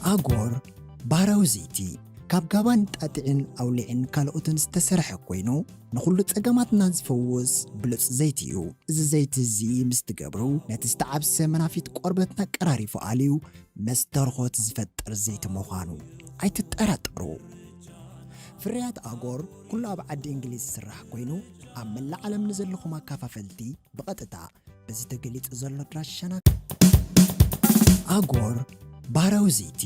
ኣጎር ባህራዊ ዘይቲ ካብ ጋባን ጣጢዕን ኣውሊዕን ካልኦትን ዝተሰርሐ ኮይኑ ንኹሉ ጸገማትና ዝፈውስ ብሉጽ ዘይቲ እዩ። እዚ ዘይቲ እዚ ምስ ትገብሩ ነቲ ዝተዓብሰ መናፊት ቆርበትና ቀራሪፉ ኣልዩ መስተርኾት ዝፈጥር ዘይቲ ምዃኑ ኣይትጠራጠሩ። ፍርያት ኣጎር ኩሉ ኣብ ዓዲ እንግሊዝ ዝስራሕ ኮይኑ ኣብ መላእ ዓለም ንዘለኹም ኣካፋፈልቲ ብቐጥታ በዚ ተገሊጹ ዘሎ ኣድራሻና። ኣጎር ባህራዊ ዘይቲ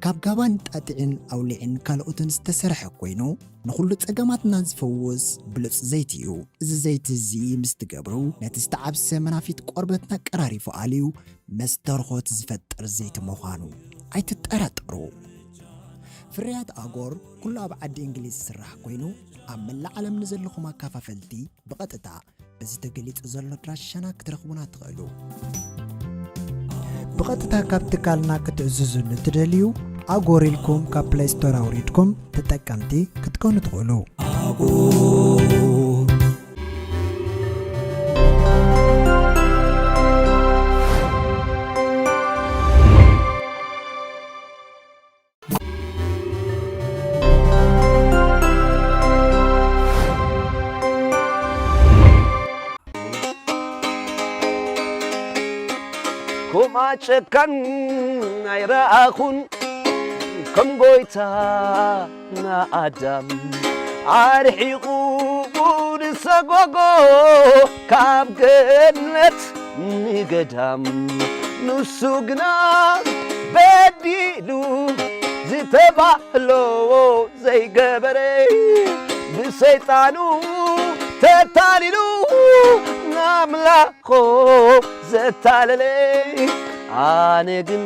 ካብ ጋባን ጣጢዕን ኣውሊዕን ካልኦትን ዝተሰርሐ ኮይኑ ንኹሉ ጸገማትና ዝፈውስ ብሉጽ ዘይቲ እዩ። እዚ ዘይቲ እዚ ምስ ትገብሩ ነቲ ዝተዓብሰ መናፊት ቆርበትና ቀራሪፉ ኣልዩ መስተርኾት ዝፈጥር ዘይቲ ምዃኑ ኣይትጠራጠሩ። ፍርያት ኣጎር ኩሉ ኣብ ዓዲ እንግሊዝ ዝስራሕ ኮይኑ ኣብ መላእ ዓለም ንዘለኹም ኣካፋፈልቲ ብቐጥታ በዚ ተገሊጹ ዘሎ ኣድራሻና ክትረኽቡና ትኽእሉ። ብቐጥታ ካብ ትካልና ክትእዝዙ ንትደልዩ ኣጎር ኢልኩም ካብ ፕለይ ስቶር ኣውሪድኩም ተጠቀምቲ ክትኮኑ ትኽእሉ። ከምኣ ጨካን ኣይረኣኹን ከም ጎይታ ንኣዳም ኣርሒቑ ንሰጎጎ ካብ ገነት ንገዳም። ንሱ ግና በዲሉ ዝተባህሎ ዘይገበረ ብሰይጣኑ ተታሊሉ ንኣምላኾ ዘታለለ። ኣነ ግን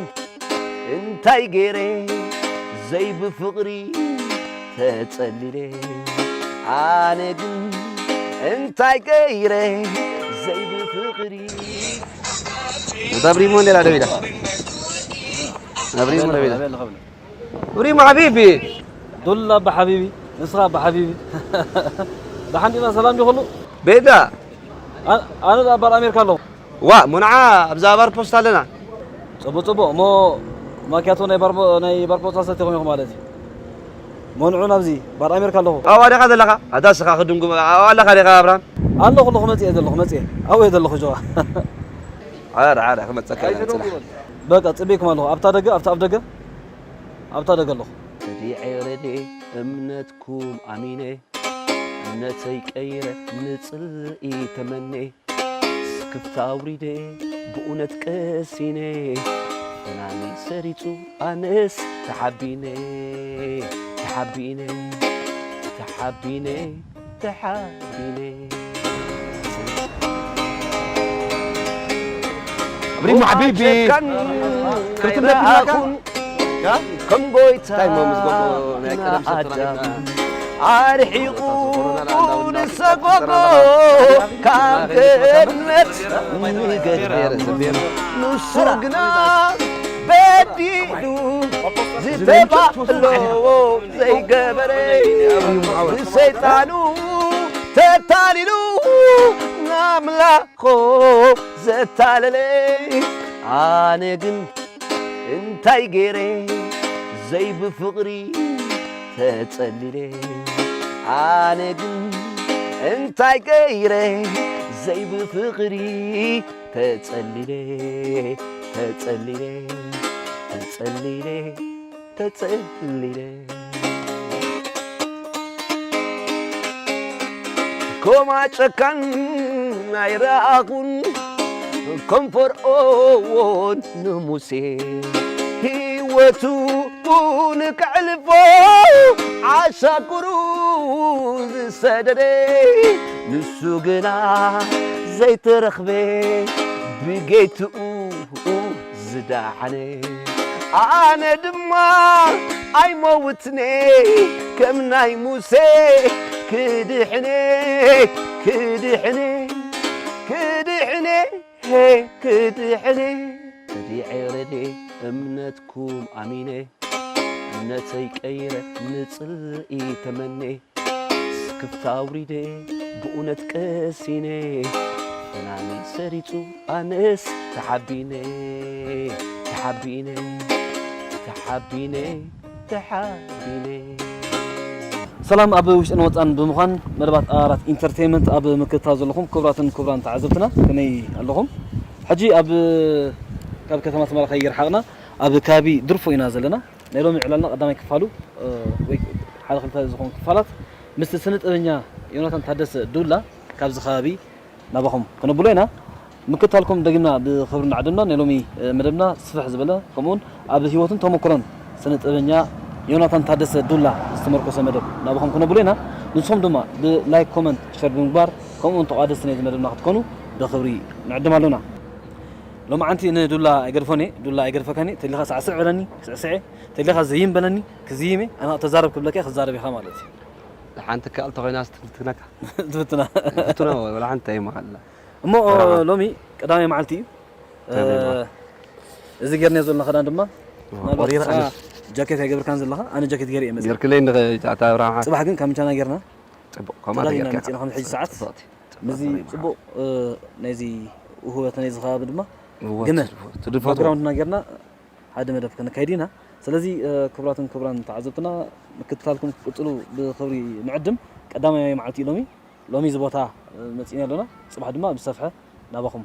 እንታይ ገይረ ዘይብፍቕሪ ተጸሊለ? ኣነ ግን እንታይ ገይረ ዘይብፍቕሪ? እዛ ብሪሞ እንዴላ ደው ኢላ። እዛ ብሪሞ ደው ኢላ። ብሪሞ ሓቢቢ። ዱላ ኣባ ሓቢቢ፣ ንስኻ ኣባ ሓቢቢ። ደሓን ዲና፣ ሰላም ዲኹሉ? ቤዛ። ኣ-፣ ኣነ ኣብ ባር ኣሜሪካ ኣለኹ። ዋ፣ ሙንዓ ኣብዛ ባር ፖስት ኣለና። ጽቡቕ፣ ጽቡቕ። እሞ ማኪያቶ ናይ ባር ሞ-፣ ናይ ባር ፖስት ኣሰቲኹም ኢኹም ማለት እዩ። መንዑ ናብዚ ባር ኣሜሪካ ኣለኹ። ኣብኣ ዲኻ ዘለኻ? ኣታ ስኻ ክድንጉ-፣ ኣብኣ ኣለኻ ዲኻ ኣብርሃም? ኣለኹ፣ ኣለኹ፣ መጽየ ዘለኹ፣ መጽየ። ኣብኡ እየ ዘለኹ፣ ጆዋ። ዓረ፣ ዓረ፣ ክመጸካ ኢና፣ ጽናሕ። በቃ፣ ጽበይኩም ኣለኹ። ኣብታ ደገ፣ ኣብታ ኣፍ ደገ፣ ኣብታ ደገ ኣለኹ። ረዲዐ ረድኤ እምነትኩም ኣሚነ፣ እምነተይ ቀይረ ንጽልኢ ተመኔ፣ ስክፍታ ኣውሪደ ብእውነት ቀሲነ፣ ፈናኒ ሰሪጹ ኣነስ ተሓቢነ፣ ተሓቢነ፣ ተሓቢነ፣ ተሓቢነ። ብሪሞ ሓቢቢ። ጨካን ክርትም ደቢልናካ። ኣይረኣኹን ያ? ከም ጎይታ እንታይ እሞ ምስ ጎቦ ናይ ቀደም ሰብ ንኣዳም ተራኺብና? ኣርሒቑ ንሰጎጎ ካብ ገነት ንገዳም። ንሱ ግና በዲሉ ዝተባህሎ ዘይገበረ ብሰይጣኑ ተታሊሉ ንኣምላኾ ዘታለለ። ኣነ ግን እንታይ ገይረ ዘይብፍቕሪ ተጸሊለ? ኣነ ግን እንታይ ገይረ ዘይብፍቕሪ ተጸሊለ፣ ተጸሊለ፣ ተጸሊለ፣ ተጸሊለ። ኮማ ጨካን ኣይረኣኹን ከም ፈርኦን ንሙሴ ህይወቱ ንከዕልፎ ዓሻኩሩ ዝሰደደ ንሱ ግና ዘይተረኽበ ብጌትኡ ዝደሓነ። ኣነ ድማ ኣይመውትነ ከም ናይ ሙሴ ክድሕነ፣ ክድሕነ፣ ክድሕነ፣ ክድሕነ። ረዲዐ ረድኤ እምነትኩም ኣሚነ፣ እምነተይ ቀይረ ንጽልኢ ተመኔ። ስክፍታ ኣውሪደ ብእውነት ቀሲነ፣ ፈናኒ ሰሪጹ ኣነስ ተሓቢነ፣ ተሓቢነ፣ ተሓቢነ፣ ተሓቢነ። ሰላም ኣብ ውሽጥን ወፃን ብምዃን መደባት ኣራት ኢንተርቴይንመንት ኣብ ምክትታል ዘለኹም ክቡራትን ክቡራን ተዓዘብትና ከመይ ኣለኹም? ሕጂ ኣብ ካብ ከተማ ኣስመራ ከይርሓቕና ኣብ ከባቢ ድርፎ ኢና ዘለና። ናይ ሎሚ ዕላልና ቀዳማይ ክፋሉ፣ እ፣ ወይ ሓደ ክልተ ዝኾኑ ክፋላት ምስቲ ስነ ጥበበኛ ዮናታን ታደሰ ዱላ ካብዚ ከባቢ ናባኹም ክነብሎ ኢና። ምክትታልኩም ደጊምና ብኽብሪ ንዓድምና። ናይ ሎሚ፣ እ፣ መደብና ስፍሕ ዝበለ ከምኡውን ኣብ ህይወትን ተመክሮን ስነ ጥበበኛ ዮናታን ታደሰ ዱላ ዝተመርኮሰ መደብ ናባኹም ክነብሎ ኢና። ንስኹም ድማ ብላይክ፣ ኮመንት፣ ሸር ብምግባር ከምኡውን ተቋደስቲ ናይዚ መደብና ክትኮኑ ብኽብሪ ንዕድም ኣሎና። ሎማዓንቲ ንዱላ ኣይገድፎን እየ፣ ዱላ ኣይገድፈካን እየ። ተሊኻ ሳዕስዕ በለኒ፣ ስዕስዐ፣ ተሊኻ ዘይም በለኒ፣ ክዝይም እየ። ኣነ ተዛረብ ክብለካ እየ፣ ክዛረብ ኢኻ ማለት እዩ። ሓንቲ ከኣል ተኾይና ትፍትነካ። ትፍትና። ትፍትና ወላ ሓንቲ ኣይመሃላ። እሞ፣ መርሓባ። ሎሚ ቀዳማይ መዓልቲ እዩ። ቀዳማይ እ፣ መዓልቲ። እዚ ጌርናዮ ዘለና ክዳን ድማ፣ ዋ፣ ምናልባት ቆሪራ ንስኻ ኣነ። ጃኬት ኣይገብርካን ዘለኻ፣ ኣነ ጃኬት ገይረ እየ መፅእ። ጌርክለይ እንደ ጫታ ኣብርሃም። ፅባሕ ግን ካምቻና ጌርና። ፅቡቕ፣ ከምኣ ተዳሊና ገይርካ። መፂና፣ ከም ሕጂ ሰዓት። ፅቡቕ፣ ፅቡቕ፣ ነዚ ፅቡቕ። ፅቡቕ፣ እ፣ ናይዚ ውህበት ናይዚ ከባቢ ድማ እወ፣ ግመ ትድፎ-፣ ትድፎ ባክግራውንድና ጌርና ሓደ መደብ ከነካይድ ኢና። ስለዚ፣ እ፣ ክቡራትን ክቡራን ተዓዘብትና ምክትታልኩም ክትቅፅሉ ብኽብሪ ንዕድም። ቀዳማይ መዓልቲ እዩ ሎሚ። ሎሚ እዚ ቦታ፣ እ፣ መፂና ኣለና። ፅባሕ ድማ ብሰፍሐ ናባኹም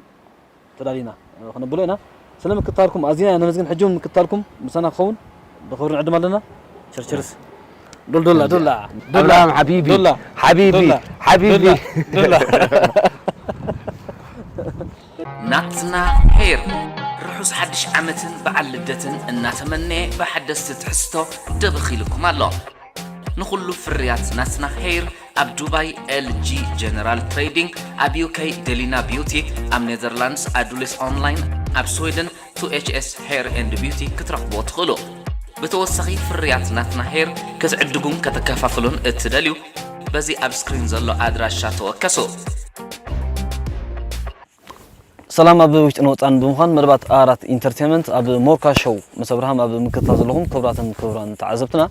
ተዳሊና፣ እ፣ ክነብሎ ኢና። ስለ ምክትታልኩም ኣዚና ኢና ነመስግን። ሕጂ እውን ምክትታልኩም ምሳና ክኸውን ብኽብሪ ንዕድም ኣለና። ቸርቸርስ። ዱል ዱላ፣ ዱላ፣ ዱላ። ኣብርሃም ሓቢቢ፣ ዱላ። ሓቢቢ፣ ዱላ። ሓቢቢ። ዱላ። ዱላ። ናትና ሄር ርሑስ ሓድሽ ዓመትን በዓል ልደትን እናተመነየ ብሓደስቲ ትሕዝቶ ደበኽ ኢልኩም ኣሎ። ንኹሉ ፍርያት ናትና ሄር ኣብ ዱባይ ኤል ጂ ጀነራል ትሬዲንግ፣ ኣብ ዩ ኬ ደሊና ቢዩቲ፣ ኣብ ኔዘርላንድስ ኣዱሊስ ኦንላይን፣ ኣብ ስዊድን ቱ ኤች ኤስ ሄር ኤንድ ቢዩቲ ክትረኽብዎ ትኽእሉ። ብተወሳኺ ፍርያት ናትና ሄር ክትዕድጉን ከተከፋፍሉን እትደልዩ በዚ ኣብ ስክሪን ዘሎ ኣድራሻ ተወከሱ። ሰላም ኣብ ውሽጥን ወፃን ብምዃን መደባት ኣራት ኢንተርቴንመንት ኣብ ሞርካ ሾው ምስ ኣብርሃም ኣብ ምክትታል ዘለኹም ክቡራትን ክቡራን ተዓዘብትና፣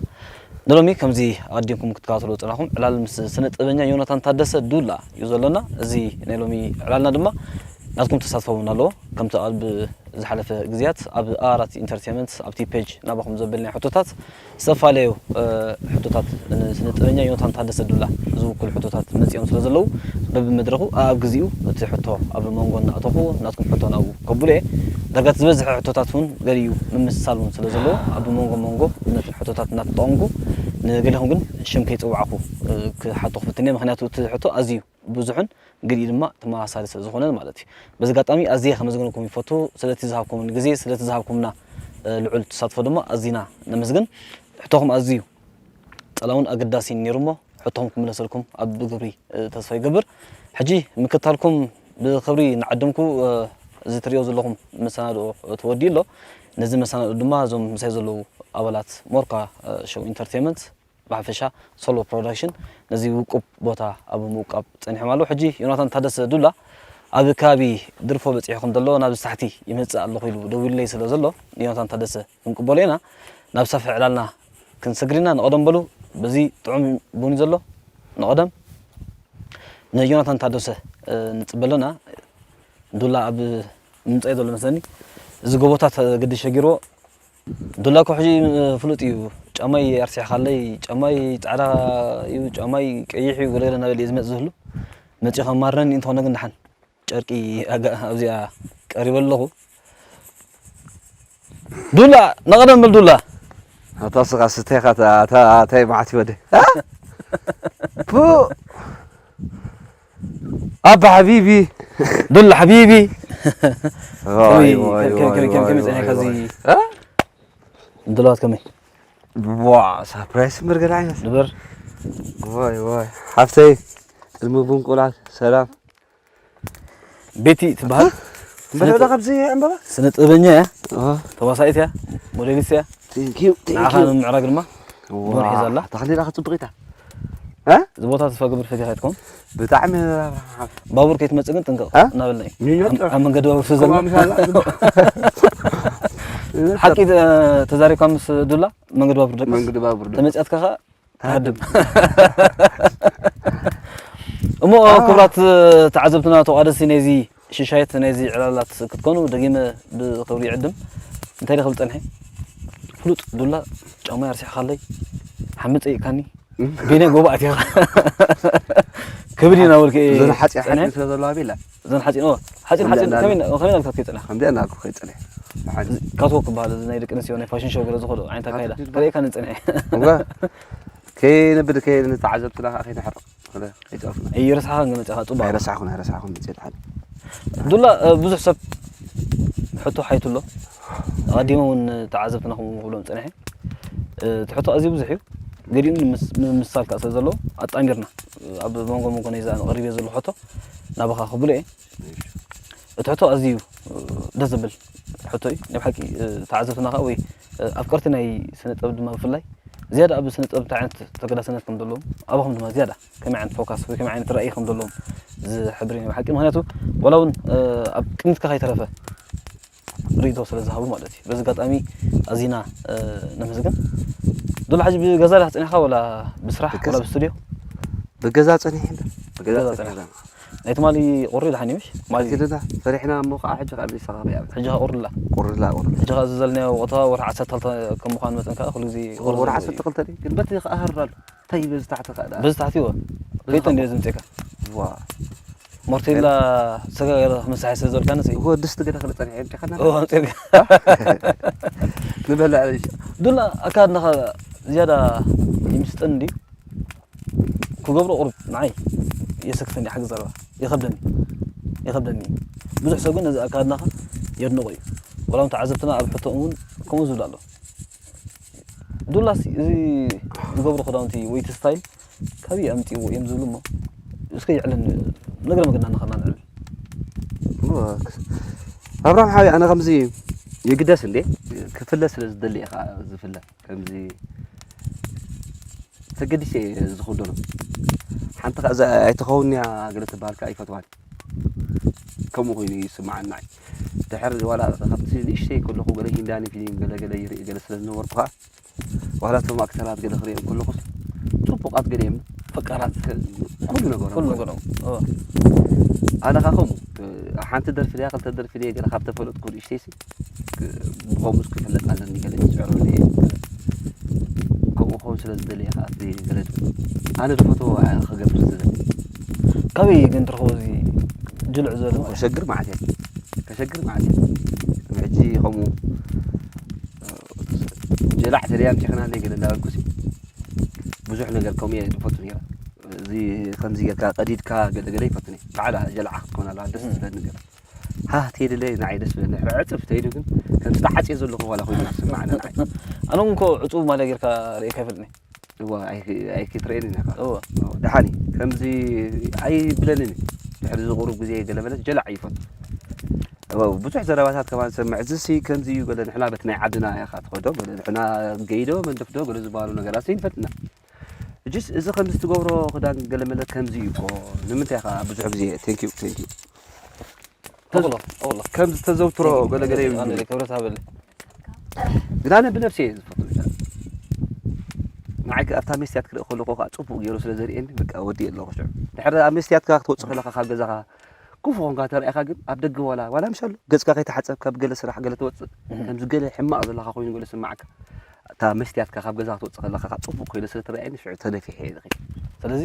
ንሎሚ ከምዚ ኣዲንኩም ክትከታተሉ ዝፀናኹም ዕላል ምስ ስነ ጥበበኛ ዮናታን ታደሰ ዱላ እዩ ዘለና። እዚ ናይ ሎሚ ዕላልና ድማ ናትኩም ተሳትፎ እውን ኣለዎ። ከምቲ ኣብ ዝሓለፈ ግዜያት ኣብ ኣራት ኢንተርቴንመንት ኣብቲ ፔጅ ናባኹም ዘበልናዮ ሕቶታት ዝተፈላለዩ፣ እ፣ ሕቶታት ንስነ ጥበበኛ ዮናታን ታደሰ ዱላ ዝውክሉ ሕቶታት መጺኦም ስለ ዘለዉ፣ በብመድረኹ ኣብ ግዜኡ እቲ ሕቶ ኣብ መንጎ እናእተኹ ናትኩም ሕቶ ናብኡ ከብሎ እየ። ዳርጋ እቲ ዝበዝሐ ሕቶታት እውን ገሊኡ ምምስሳል እውን ስለ ዘለዎ፣ ኣብ መንጎ መንጎ ነተን ሕቶታት እናተጠቐምኩ፣ ንገሊኹም ግን ሽም ከይጸዋዕኩ፣ እ፣ ክሓቶ ክፍትን እየ። ምኽንያቱ እቲ ሕቶ ኣዝዩ ብዙሕን ገሊኡ ድማ ተመሳሳሊ ስለ ዝኾነ ማለት እዩ። በዚ ኣጋጣሚ ኣዝየ ከመስግነኩም ይፈቱ፣ ስለቲ ዝሃብኩምኒ ግዜ፣ ስለቲ ዝሃብኩምና፣ እ፣ ልዑል ተሳትፎ ድማ ኣዚና ነመስግን። ሕቶኹም ኣዝዩ ጸላውን ኣገዳሲን ነይሩ እሞ፣ ሕቶኹም ክምለሰልኩም ኣብ ብግብሪ፣ እ፣ ተስፋ ይገብር። ሕጂ ምክትታልኩም ብኽብሪ ንዓድምኩ፣ እ፣ እዚ ትርእዮ ዘለኹም መሰናድኦ ተወዲኡ ኣሎ። ነዚ መሰናድኦ ድማ እዞም ምሳይ ዘለዉ ኣባላት ሞርካ፣ እ፣ ሾው ኢንተርቴይንመንት ብሓፈሻ ሶሎ ፕሮዳክሽን ነዚ ውቁብ ቦታ ኣብ ምውቃብ ጸኒሖም ኣለዉ። ሕጂ ዮናታን ታደሰ ዱላ ኣብ ከባቢ ድርፎ በጺሑ ከም ዘሎ ናብዚ ታሕቲ ይመጽእ ኣለኹ ኢሉ ደዊሉለይ ስለ ዘሎ ንዮናታን ታደሰ ክንቅበሎ ኢና። ናብ ሰፍሒ ዕላልና ክንሰግር ኢና። ንቐደም በሉ፣ በዚ ጥዑም ቡን እዩ ዘሎ። ንቐደም ንዮናታን ታደሰ፣ እ፣ ንጽበ ኣለና። ዱላ ኣብ ምምጻእ እዩ ዘሎ መስለኒ። እዚ ጎቦታት ግዲ ሸጊርዎ። ዱላ እኮ ሕጂ ፍሉጥ እዩ። ጫማይ ኣርሲሕካለይ፣ ጫማይ ጻዕዳ እዩ፣ ጫማይ ቀይሕ እዩ፣ ገለገለ እናበለ እዩ ዝመጽእ ዝህሉ። መጺኡ ከማርረኒ እንተኾነ ግን ደሓን ጨርቂ ኣጋ-፣ ኣብዚኣ ቀሪበ ኣለኹ። ዱላ፣ ነቐደም በል ዱላ። ኣታ ስኻ ስተኻ፣ ኣታ፣ ኣታ፣ ኣታ፣ መዓት ይወደ። አ? ፑ! ኣባ ሓቢቢ። ዱላ ሓቢቢ። ዋይ፣ ከመይ፣ ዋይ፣ ከመይ፣ ዋይ፣ ከመይ፣ ከመይ፣ ዋይ፣ ከመይ ጸኒሕካ ዋይ፣ እዚ? ዋይ። እ? ድልዋት ከመይ? ዋ፣ ሳፕራይዝ እምበር ገለ ዓይነት። ንበር። ዋይ፣ ዋይ። ሓፍተይ፣ ቅድሚ ቡን ቁላት፣ ሰላም። ቤቲ ትበሃል። እምበር ስነ-፣ ወደ ካብዚ ዕምበባ? ስነ ጥበበኛ እያ። ኦ። ተዋሳኢት እያ። ሞዴሊስት እያ። Thank you, thank ንዓኻ you። ንምምዕራግ ድማ ዋ፣ ቡን ሒዛ ኣላ። ተኽሊላ ክትጽብቕ ኢታ። እ? እዚ ቦታ ተስፋ ገብር ፈቲኻ ኣይትኮን? ብጣዕሚ። ባቡር ከይትመጽእ ግን ጥንቅቕ እ? እናበልና እዩ። ሚኒዮን ኣብ፣ ኣብ መንገዲ ባቡር ስለ ዘሎ። ከምኣ ምሳላ። ሓቂ ተ-፣ ተዛሪብካ ምስ ዱላ መንገዲ ባቡር ደቅስ? መንገዲ ባቡር ደቅስ። ተመጺኣትካ ኸኣ ትሃድም። እሞ ኣዎ። ክቡራት ተዓዘብትና ተቋደስቲ ናይዚ ሽሻየት ናይዚ ዕላላት ክትኮኑ ደጊመ ብኽብሪ ይዕድም። እንታይ ኢለ ክብል ጸንሐ? ፍሉጥ ዱላ ጫማይ ኣርሲሕካለይ ሓምፀ ይእካኒ ቤነ ጎባእት ኢኻ ክብድ ኢና ወልከ እዘን ሓፂን ሓፂን ስለ ዘለዋ ቤላ እዘን ሓፂን ኦ ሓፂን ሓፂን ከመይ ከመይ ናልካ ከይፀና ከምዚኣ ናልኩ ከይፀነ ካትወክ ክበሃል እዚ ናይ ደቂ ኣንስትዮ ናይ ፋሽን ሾው ገለ ዝኸዶ ዓይነት ኣካይዳ ከርእየካ ንፅንሐ እዋ ከይንብድ ከይንተዓዘብትና ከዓ ከይንሕርቕ ኣይጠፍና ይረስሓኻ ግን መፅኻ ፅቡቅ ኣይረሳሕኹን ኣይረሳሕኹን መፅእ ድሓን ዱላ ብዙሕ ሰብ ሕቶ ሓይቱ ኣሎ ኣቀዲሞ እውን ተዓዘብትና ክብሎም ፀኒሐ እቲ ሕቶ ኣዝዩ ብዙሕ እዩ ገዲኡ ንምስሳል ከዓ ስለ ዘለዎ ኣጣሚርና ኣብ መንጎ መንጎ ናይ ዝኣ ቀሪብ ዘሎ ሕቶ ናባኻ ክብሎ እየ እቲ ሕቶ ኣዝዩ ደስ ዘብል ሕቶ እዩ ናይ ብሓቂ ተዓዘብትና ከዓ ወይ ኣፍቀርቲ ናይ ስነ ጥበብ ድማ ብፍላይ ዝያዳ ኣብ ስነ ጥበብ እንታይ ዓይነት ተገዳስነት ከም ዘለዎም ኣባኹም ድማ ዝያዳ ከመይ ዓይነት ፎካስ ወይ ከመይ ዓይነት ራእይ ከም ዘለዎም ዝሕብር እዩ ብሓቂ ምክንያቱ ዋላ እውን ኣብ ቅድሚትካ ከይተረፈ ርእቶ ስለ ዝሃቡ ማለት እዩ በዚ ኣጋጣሚ ኣዚና ነመስግን ዱላ ሕጂ ብገዛ ዳ ክፀኒሕካ ወላ ብስራሕ ወላ ብስቱድዮ ብገዛ ፀኒሕ እምበር ብገዛ ፀኒሕ ናይ ትማሊ ቁሪ ድሓን እዩ ምሽ ማሊ ኪድና ሰሪሕና እሞ ከዓ ሕጂ ከዓ ሚሳኻ ብያ ሕጂ ከዓ ቁርላ ቁርላ ቁርላ ሕጂ ከዓ እዚ ዘልናዮ ቦታ ወርሒ ዓሰርተ ክልተ ከም ምዃኑ መጠን ከዓ ኩሉ ግዜ ቁሪ ወርሒ ዓሰርተ ክልተ ድዩ ግን በቲ ከኣህር ኣሎ እንታይ በዚ ታሕቲ ከኣ ደኣ በዚ ታሕቲ ይወ ከይተ እንዲዮ ዝምፅእካ ዋ ሞርቴላ ስጋ ገለ ክምሳሕ ስለ ዘልካ ንስ እኮ ድስቲ ገለ ክልፀን እዮም ጨኸና ኦ ኣምፅእካ ንበልዕ ዱላ ኣካድናኻ ዝያዳ ይምስጥን እንዲ ክገብሮ ቁሩብ ንዓይ የሰክፈኒ ሓቂ ዘረባ ይኸብደኒ ይኸብደኒ ብዙሕ ሰብ ግን ነዚ ኣካድናኻ የድንቑ እዩ ወላ እውን ተዓዘብትና ኣብ ሕቶ እውን ከምኡ ዝብል ኣሎ ዱላስ እዚ ዝገብሮ ክዳውንቲ ወይ እቲ ስታይል ካበይ ኣምፅእዎ እዮም ዝብሉ እሞ እስከ ይዕልን ንግረ መገድና ንኸና ንዕል ኣብርሃም ሓዊ ኣነ ከምዚ ይግደስ እንዴ ክፍለ ስለ ዝደሊ ኢኻ ዝፍለ ከምዚ ተገዲሰ ዝኽደኖ ሓንቲ ከኣ ኣይትኸውን እያ ገለ ትበሃል ከኣ ኣይፈትዋን ከምኡ ኮይኑ ይስማዓኒ ንዓይ ድሕር ዋላ ካብቲ ንእሽተይ ከለኹ ገለ ሂንዳኒ ፊልም ገለ ገለ ይርኢ ገለ ስለ ዝነበርኩ ከኣ ዋላ እቶም ኣክተራት ገለ ክሪኦም ከለኹስ ፅቡቃት ገለ እዮም ፈቃራት ኩሉ ነገሮም ኩሉ ነገሮም ኣነ ከኣ ከምኡ ሓንቲ ደርፊ ድያ ክልተ ደርፊ ድየ ገለ ካብ ተፈለጥኩ ንእሽተይሲ ብኸምኡስ ክፍለጥ ኣለኒ ገለ ይፅዕሩ እየ ከምኡ ክኸውን ስለ ዝደለየ ከኣ እቲ ገለ ኣነ ዝፈትዎ ክገብር ዝደሊ ካበይ ግን ትረኽቦ እዚ ጅልዕ ዝበለ ማለት ከሸግር ማለት እየ ከሸግር ማለት እየ ሕጂ ከምኡ ጀላዕ ተደይ ኣምፂኽናለይ ገለ እንዳበልኩሲ ብዙሕ ነገር ከምኡ እየ ዝፈቱ ነይረ እዚ ከምዚ ጌርካ ቀዲድካ ገለገለ ይፈቱ ነይ ባዕላ ጀላዓ ክትኮን ኣለዋ ደስ ዝብለኒ ገለ ሃህ ተይልለ ንዓይ ደስ ዝብለኒ ሕረ ዕፅፍ ተይሉ ግን ከምዚ ተዓፅየ ዘለኹ ዋላ ኮይኑ ዝስማዓኒ ንዓይ ኣነ እውን እኮ ዕፁብ ማለ ጌርካ ርእካ ይፈልጥኒ እዋ ኣይክትርእየኒ ነካ ደሓኒ ከምዚ ኣይብለንን ድሕሪ ዝቁሩብ ግዜ ገለ መለት ጀላዕ ይፈቱ ብዙሕ ዘረባታት ከማን ሰምዕ እዚ ሲ ከምዚ እዩ ገለ ንሕና በት ናይ ዓድና ኢኻ ትኸዶ ገለ ንሕና ገይዶ መንደፍዶ ገለ ዝበሃሉ ነገራት ይንፈትና እጅስ እዚ ከምዚ ትገብሮ ክዳን ገለ መለት ከምዚ እዩ እኮ ንምንታይ ኢኻ ብዙሕ ግዜ ቴንኪዩ ቴንኪዩ ከምዚ ተዘውትሮ ገለገለ ይብሉ ክብረት ሃበለይ ግን ኣነ ብነብሰ እየ ዝፈቱ ንዓይ ኣብታ መስትያት ክርኢ ከለኩ ከዓ ፅቡቅ ገይሩ ስለ ዘርእየኒ በቃ ወዲ ኣለኩ ሽዑ ድሕሪ ኣብ መስትያትካ ክትወፅእ ከለካ ካብ ገዛካ ክፉ ኮንካ ተረኢካ ግን ኣብ ደገ ዋላ ዋላ ምሻሉ ገፅካ ከይተሓፀብካ ብገለ ስራሕ ገለ ትወፅእ ከምዚ ገለ ሕማቅ ዘለካ ኮይኑ ገለ ስማዓካ እታ መስትያትካ ካብ ገዛ ክትወፅእ ከለካ ከዓ ፅቡቅ ኮይኑ ስለ ትረኣየኒ ሽዑ ተነፊሐ እየ ዝኸይድ ስለዚ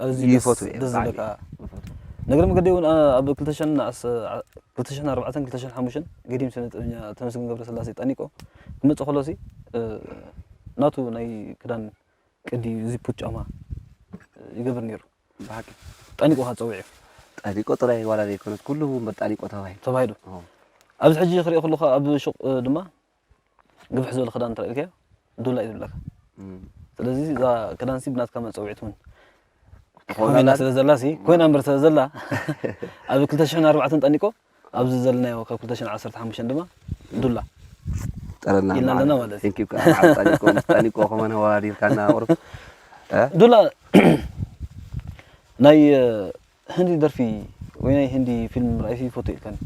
ኣዝዩ ይፈትዎ እየ ደስ ባዕለይ ዝብለካ ይፈትዎ። ነገር መገዲ እውን ኣብ ክልተ ሽሕን ዓሰርተ ክልተ ሽሕን ኣርባዕተን ክልተ ሽሕን ሓሙሽተን ገዲም ስነ ጥበበኛ ተመስገን ገብረስላሴ ጠኒቆ ክመፅእ ከሎ ሲ ናቱ ናይ ክዳን ቅዲ ዚፑ ጫማ ይገብር ነይሩ ብሓቂ ጠኒቆ ከ ፀዊዑ ጠኒቆ ጥራይ ዋላ ዘይኮነት ኩሉ እምበር ጠኒቆ ተባሂሉ ተባሂሉ ኣብዚ ሕጂ ክሪኦ ከለካ ኣብ ሹቅ ድማ ግፍሕ ዝበለ ክዳን እንተ ርኢልካዮ ዱላ እዩ ዝብለካ። ስለዚ እዛ ክዳንሲ ብናትካ መጸውዒት እውን ኮይና ስለ ዘላ ሲ ኮይና እምበር ስለ ዘላ ኣብ ክልተ ሽሕን ኣርባዕተን ጠኒቆ ኣብዚ ዘለናዮ ካብ ክልተ ሽሕን ዓሰርተ ሓሙሽተን ድማ ዱላ ጠረና ኢልና ኣለና ማለት እዩ። Thank you። ጠኒቆ ከመ ነዋዲርካና ቁሩብ ዱላ ናይ ህንዲ ደርፊ ወይ ናይ ህንዲ ፊልም ምርኣይ ይፈቱ ኢልካኒ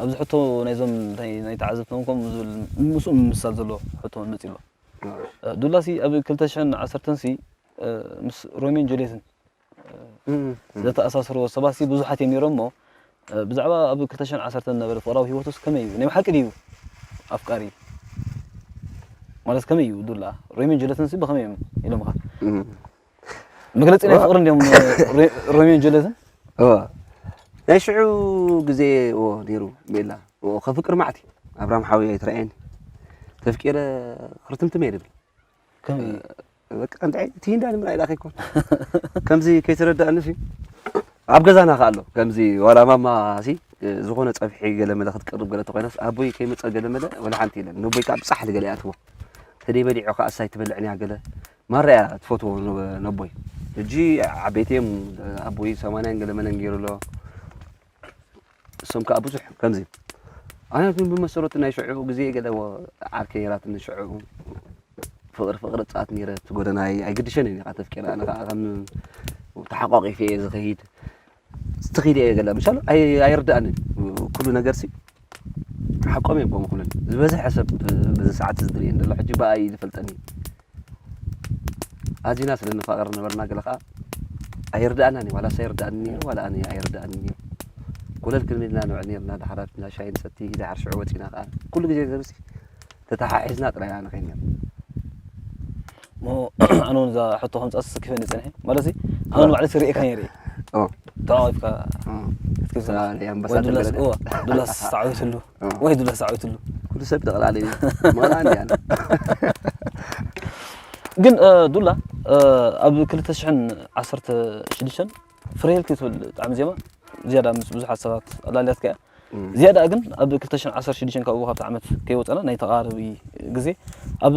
ኣብዚ ሕቶ ናይዞም ናይ ተዓዘብቶም ከምኡ ዝብል ምስኡ ምምሳል ዘሎ ሕቶ መፂ ኣሎ ዱላሲ ኣብ ክልተ ሽሕን ዓሰርተን ሲ ምስ ሮሚዮን ጁልየትን ዘተኣሳስርዎ ሰባት ሲ ብዙሓት እዮም ነይሮም እሞ ብዛዕባ ኣብ ክልተ ሽሕን ዓሰርተን ዝነበረ ፍቕራዊ ህይወቱስ ከመይ እዩ ናይ ብሓቂ ድዩ ኣፍቃሪ ማለት ከመይ እዩ ዱላ? ሮሚዮን ጁልየትን ሲ ብኸመይ እዮም ኢሎምኻ? እም። መግለጺ ናይ ዋ- ፍቕሪ እንዲዮም ሮ- ሮሚዮን ጁልየትን? እዋ። ናይ ሽዑ ግዜ እዎ ነይሩ ቤላ። እዎ፣ ከፍቅር ማዕት እዩ። ኣብርሃም ሓወይ ኣይትረኣየኒ። ተፍቂረ ክርትምትም እየ ድብል። ከመይ? በቃ እንታይ እቲ ሂንዳ ንምርኣይ ዳኸ ይኮን? ከምዚ ከይተረዳእኒ ሲ ኣብ ገዛና ከ ኣሎ። ከምዚ ዋላ ማማ ሲ ዝኾነ ጸብሒ ገለ መለ ክትቀርብ ገለ ተኾይናስ ኣቦይ ከይመጸ ገለ መለ ወላ ሓንቲ ኢለን። ነቦይ ከኣ ብጻሕ ገለ ይኣትዎ። ተደይ በሊዑ ከኣ እሳይ ትበልዕን እያ ገለ። ማራ እያ ትፈትዎ ነ- ነቦይ። ሕጂ ዓበይቲ እዮም። ኣቦይ ሰማንያን ገለ መለን ገይሩ ኣሎ። እሶም ከኣ ብዙሕ ከምዚ። ኣነ ግን ብመሰረቱ ናይ ሽዑ ግዜ ገለ ወ- ዓርከይ ነይራትኒ ሽዑ። ፍቕሪ ፍቕሪ ጻት ነይረ። እቲ ጎደና ኣይ- ኣይግድሸን እዩ። ተፍቂረ ኣነ ከኣ ከም ተሓቋቒፈ እየ ዝኸይድ። ዝተኸይደ እየ ገለ። ምሻሉ ኣይ- ኣይርድኣንን። ኩሉ ነገር ሲ ሓቆም እዮም ከምኡ ክብሉን። ዝበዝሐ ሰብ በዚ ሰዓት እዚ ዝርእየን ዘሎ ሕጂ ብኣይ እዩ ዝፈልጠኒ። ኣዚና ስለ ንፋቐር ነበርና ገለ ከኣ ኣይርድኣናን እዩ። ዋላስ ኣይርድኣኒ ነይሩ፣ ዋላ ኣነ ኣይርድኣኒ ነይሩ። ኮለል ክንብል ኢና ንውዕል ነርና፣ ድሓራት እንዳ ሻሂ ንሰቲ፣ ድሓር ሽዑ ወጺና ከኣ ኩሉ ግዜ ዘምሲ ተተሓሒዝና ጥራይ ኢና ንኸይድ ነርና። እሞ ኣነ እውን እዛ ሕቶ ከምጻ ስኪፈኒ ጸኒሐ። ማለት ሲ፣ ኣነ እውን ባዕለይ ስሪኤካ ነይረ። ኦ። ተዋዊፍካ ኦ። ክትክፍል። ዛሬ ኣምባሳደር ወይ ዱላስ፣ ገለ። እዋ፣ ዱላስ ተዓዊትሉ። ኦ። ወይ ዱላስ ተዓዊትሉ። ኩሉ ሰብ ጠቕላሊ መቐና እንዲያ። ግን፣ እ፣ ዱላ፣ እ፣ ኣብ ክልተ ሽሕን ዓሰርተ ሽዱሽተን ፍረ ሄልኪ ትብል ጣዕሚ ዜማ ዝያዳ ምስ ብዙሓት ሰባት ኣላልያትካ እያ። እም። ዝያዳ ግን ኣብ ክልተ ሽሕን ዓሰርተ ሽዱሽተን ካብኡ ካብቲ ዓመት ከይወጸና ናይ ተቓራረቢ ግዜ ኣብ፣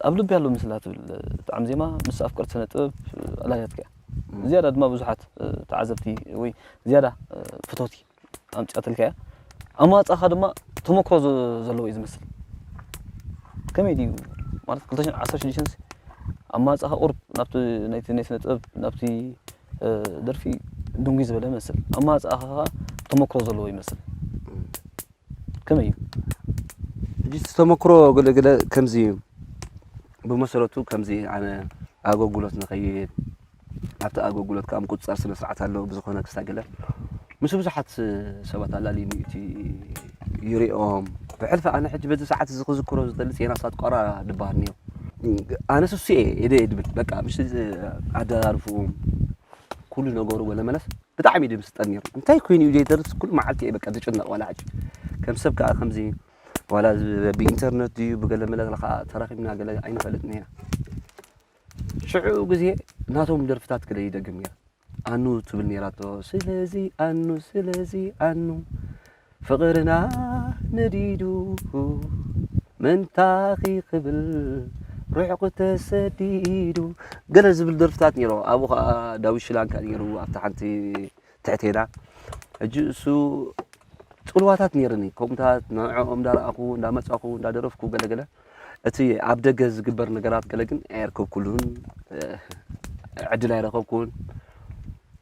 ኣብ ልቢ ያለው ምስላ ትብል ጣዕሚ ዜማ ምስ ኣፍቀርቲ ስነ ጥበብ ኣላልያትካ እያ። እም። ዝያዳ ድማ ብዙሓት፣ እ፣ ተዓዘብቲ ወይ ዝያዳ፣ እ፣ ፍቶቲ ኣምጺኣትልካ እያ። ኣማጻኻ ድማ ተመክሮ ዘ-፣ ዘለዎ እዩ ዝመስል። ከመይ ድዩ? ማለት ክልተ ሽሕን ዓሰርተ ሽዱሽተን ኣማጻኻ ቁርብ ናብቲ ናይቲ ናይ ስነ ጥበብ ናብቲ፣ እ፣ ደርፊ ድንጉይ ዝበለ ይመስል። ኣማጻኻ ከኣ ተመክሮ ዘለዎ ይመስል። ከመይ እዩ? ሕጂ እቲ ተመክሮ ገለ ገለ ከምዚ እዩ። ብመሰረቱ ከምዚ ኣነ ኣገልግሎት ንኸይድ ኣብቲ ኣገልግሎት ከኣ ምቁጽጻር ስነ ስርዓት ኣለዎ። ብዝኾነ ክሳብ ገለ ምስ ብዙሓት ሰባት ኣላልዩኒ እቲ ይሪኦም። ብሕልፊ ኣነ ሕጂ በዚ ሰዓት እዚ ክዝክሮ ዝደሊ ዜና ሳትቋራ ድበሃል ነይሩ። ኣነ ስሱ እየ ኢደ እየ ድብል። በቃ ምስ ኣደራርፍኡ ኩሉ ነገሩ ገለ መለስ ብጣዕሚ እዩ ድምስጠን ነይሩ። እንታይ ኮይኑ እዩ ዘይደርስ? ኩሉ መዓልቲ እየ በቃ ዝጭነቕ። ዋላ ሕጂ ከም ሰብ ከኣ ከምዚ ዋላ ዝ-፣ ብኢንተርነት ድዩ ብገለ መለ ከኣ ተራኺብና ገለ ኣይንፈልጥን ኢና። ሽዑ ግዜ ናቶም ደርፍታት ገለ ይደግም ነይረ። ኣኑ ትብል ነይራቶ። ስለዚ ኣኑ፣ ስለዚ ኣኑ፣ ፍቕርና ነዲዱ፣ ምንታኺ ክብል ርሑቕ ተሰዲዱ፣ ገለ ዝብል ደርፍታት ነይሮ። ኣብኡ ኸኣ ዳዊት ሽላንካ ነይሩ፣ ኣብታ ሓንቲ ትሕቴና። ሕጂ እሱ ጽልዋታት ነይርኒ፣ ከምኡታት ንዕኦም እንዳረኣኹ፣ እንዳመጻኹ፣ እንዳደረፍኩ ገለ ገለ። እቲ ኣብ ደገ ዝግበር ነገራት ገለ ግን ኣየርከብኩሉን፣ እ፣ ዕድል ኣይረኸብኩን።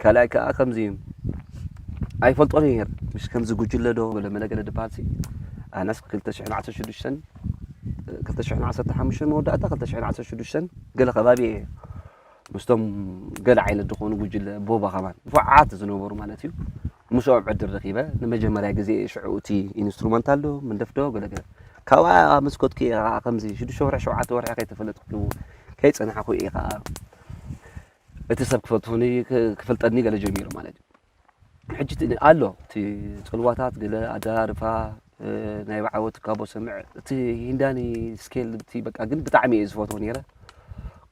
ካልኣይ ከኣ ከምዚ ኣይፈልጦን እየ ነይረ። ምስ ከምዚ ጉጅለ ዶ ገለ መለ ገለ ድበሃል ሲ፣ ኣነስ ክልተ ሽሕን ዓሰርተ ሽዱሽተን፣ ክልተ ሽሕን ዓሰርተ ሓሙሽተን መወዳእታ ክልተ ሽሕን ዓሰርተ ሽዱሽተን ገለ ከባቢ እየ ምስቶም ገለ ዓይነት ዝኾኑ ጉጅለ ቦባ ከማን ንፉዓት ዝነበሩ ማለት እዩ። ምስኦም ዕድል ረኺበ ንመጀመርያ ግዜ ሽዑ እቲ ኢንስትሩመንታል ዶ መንደፍ ዶ ገለ ገለ ካብኣ ምስ ከድኩ እየ ከኣ ከምዚ ሽዱሽተ ወርሒ ሸውዓተ ወርሒ ከይተፈለጥኩ ከይጸናሕኩ እየ ከኣ እቲ ሰብ ክፈትሁኒ ክ-፣ ክፈልጠኒ ገለ ጀሚሩ ማለት እዩ። ሕጂ እቲ ኣሎ እቲ ጽልዋታት ገለ ኣደራርፋ፣ እ፣ ናይ በዓል ወትካቦ ሰምዕ እቲ ሂንዳኒ ስኬል እቲ በቃ ግን ብጣዕሚ እየ ዝፈትዎ ነይረ።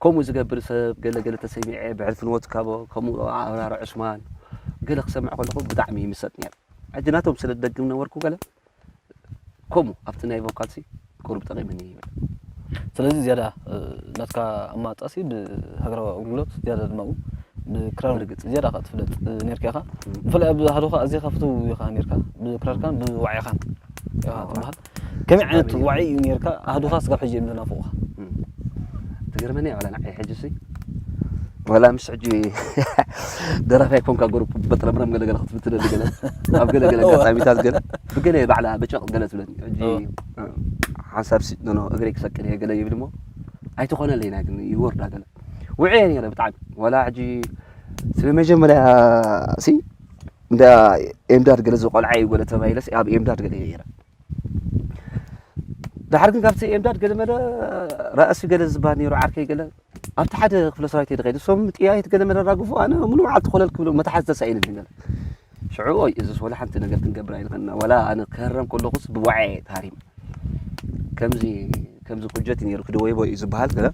ከምኡ ዝገብር ሰብ ገለ ገለ ተሰሚዐ ብሕልፊ ንወትካቦ ከምኡ ኣብራር ዑስማን ገለ ክሰምዕ ከለኹ ብጣዕሚ ይምሰጥ ነይረ። ሕጂ ናቶም ስለ ዝደግም ነበርኩ ገለ ከምኡ ኣብቲ ናይ ቮካልሲ ቁሩብ ጠቒሙኒ ይብል። ስለዚ ዝያዳ፣ እ፣ ናትካ ኣማጻሲ ብሃገራዊ ኣገልግሎት ዝያዳ ድማ ብክራር ርግጽ። ዝያዳ ከኣ ትፍለጥ፣ እ፣ ኔርካ ኢኻ። እም። ብፍላይ ኣብ ኣህዱኻ ኣዚኻ ፍቱው ኢኻ ኔርካ፣ ብክራርካን ብዋዒኻን ኢኻ እዋ። ትበሃል። ከመይ ዓይነት ዋዒ እዩ ኔርካ? ኣህዱኻ ስጋብ ሕጂ እዮም ዝናፍቑኻ። እም። ትገርመኒ እያ ዋላ ንዓይ ሕጂ ሲ። ዋላ ምስ ሕጂ ደራፋይ ኮንካ ግሩፕ በጥረምረም ገለ ገለ ክትፍትነሉ ገለ፣ ኣብ ገለ ገለ እዋ። ኣጋጣሚታት ገለ፣ ብገለ ባዕላ በጨቕ ገለ ትብለኒ። ሕጂ፣ እዋ። እ፣ ሓንሳብ ሲ፣ ኖ፣ ኖ፣ እግረይ ክሰቅል እየ ገለ ይብል እሞ፣ ኣይትኾነለይና ግን ይወርዳ ገለ። ውዑየ ነይረ ብጣዕሚ። ዋላ ሕጂ ስለ መጀመርያ ሲ፣ እንዳ ኤምዳድ ገለ ዝቆልዓ እዩ ገለ ተባሂለስ፣ ኣብ ኤምዳድ ገለ እየ ነይረ። ድሓር ግን ካብቲ ኤምዳድ ገለ መለ ራእሲ ገለ ዝበሃል ነይሩ ዓርከይ ገለ ኣብቲ ሓደ ክፍለ ሰራዊት እየ ድኸይድ እሶም ጥያየት ገለ መለ ራግፉ ኣነ ሙሉ መዓልቲ ኮለል ክብሉ መታሓዝ ተሳኢሉ ገለ ሽዑ ኦይ እዚስ ወላ ሓንቲ ነገር ክንገብር ኣይንኽእልና ወላ ኣነ ክህረም ከለኹስ ብዋዐ ተሃሪም ከምዚ ከምዚ ቁጀት እዩ ነይሩ ክድወይቦ እዩ ዝበሃል ገለ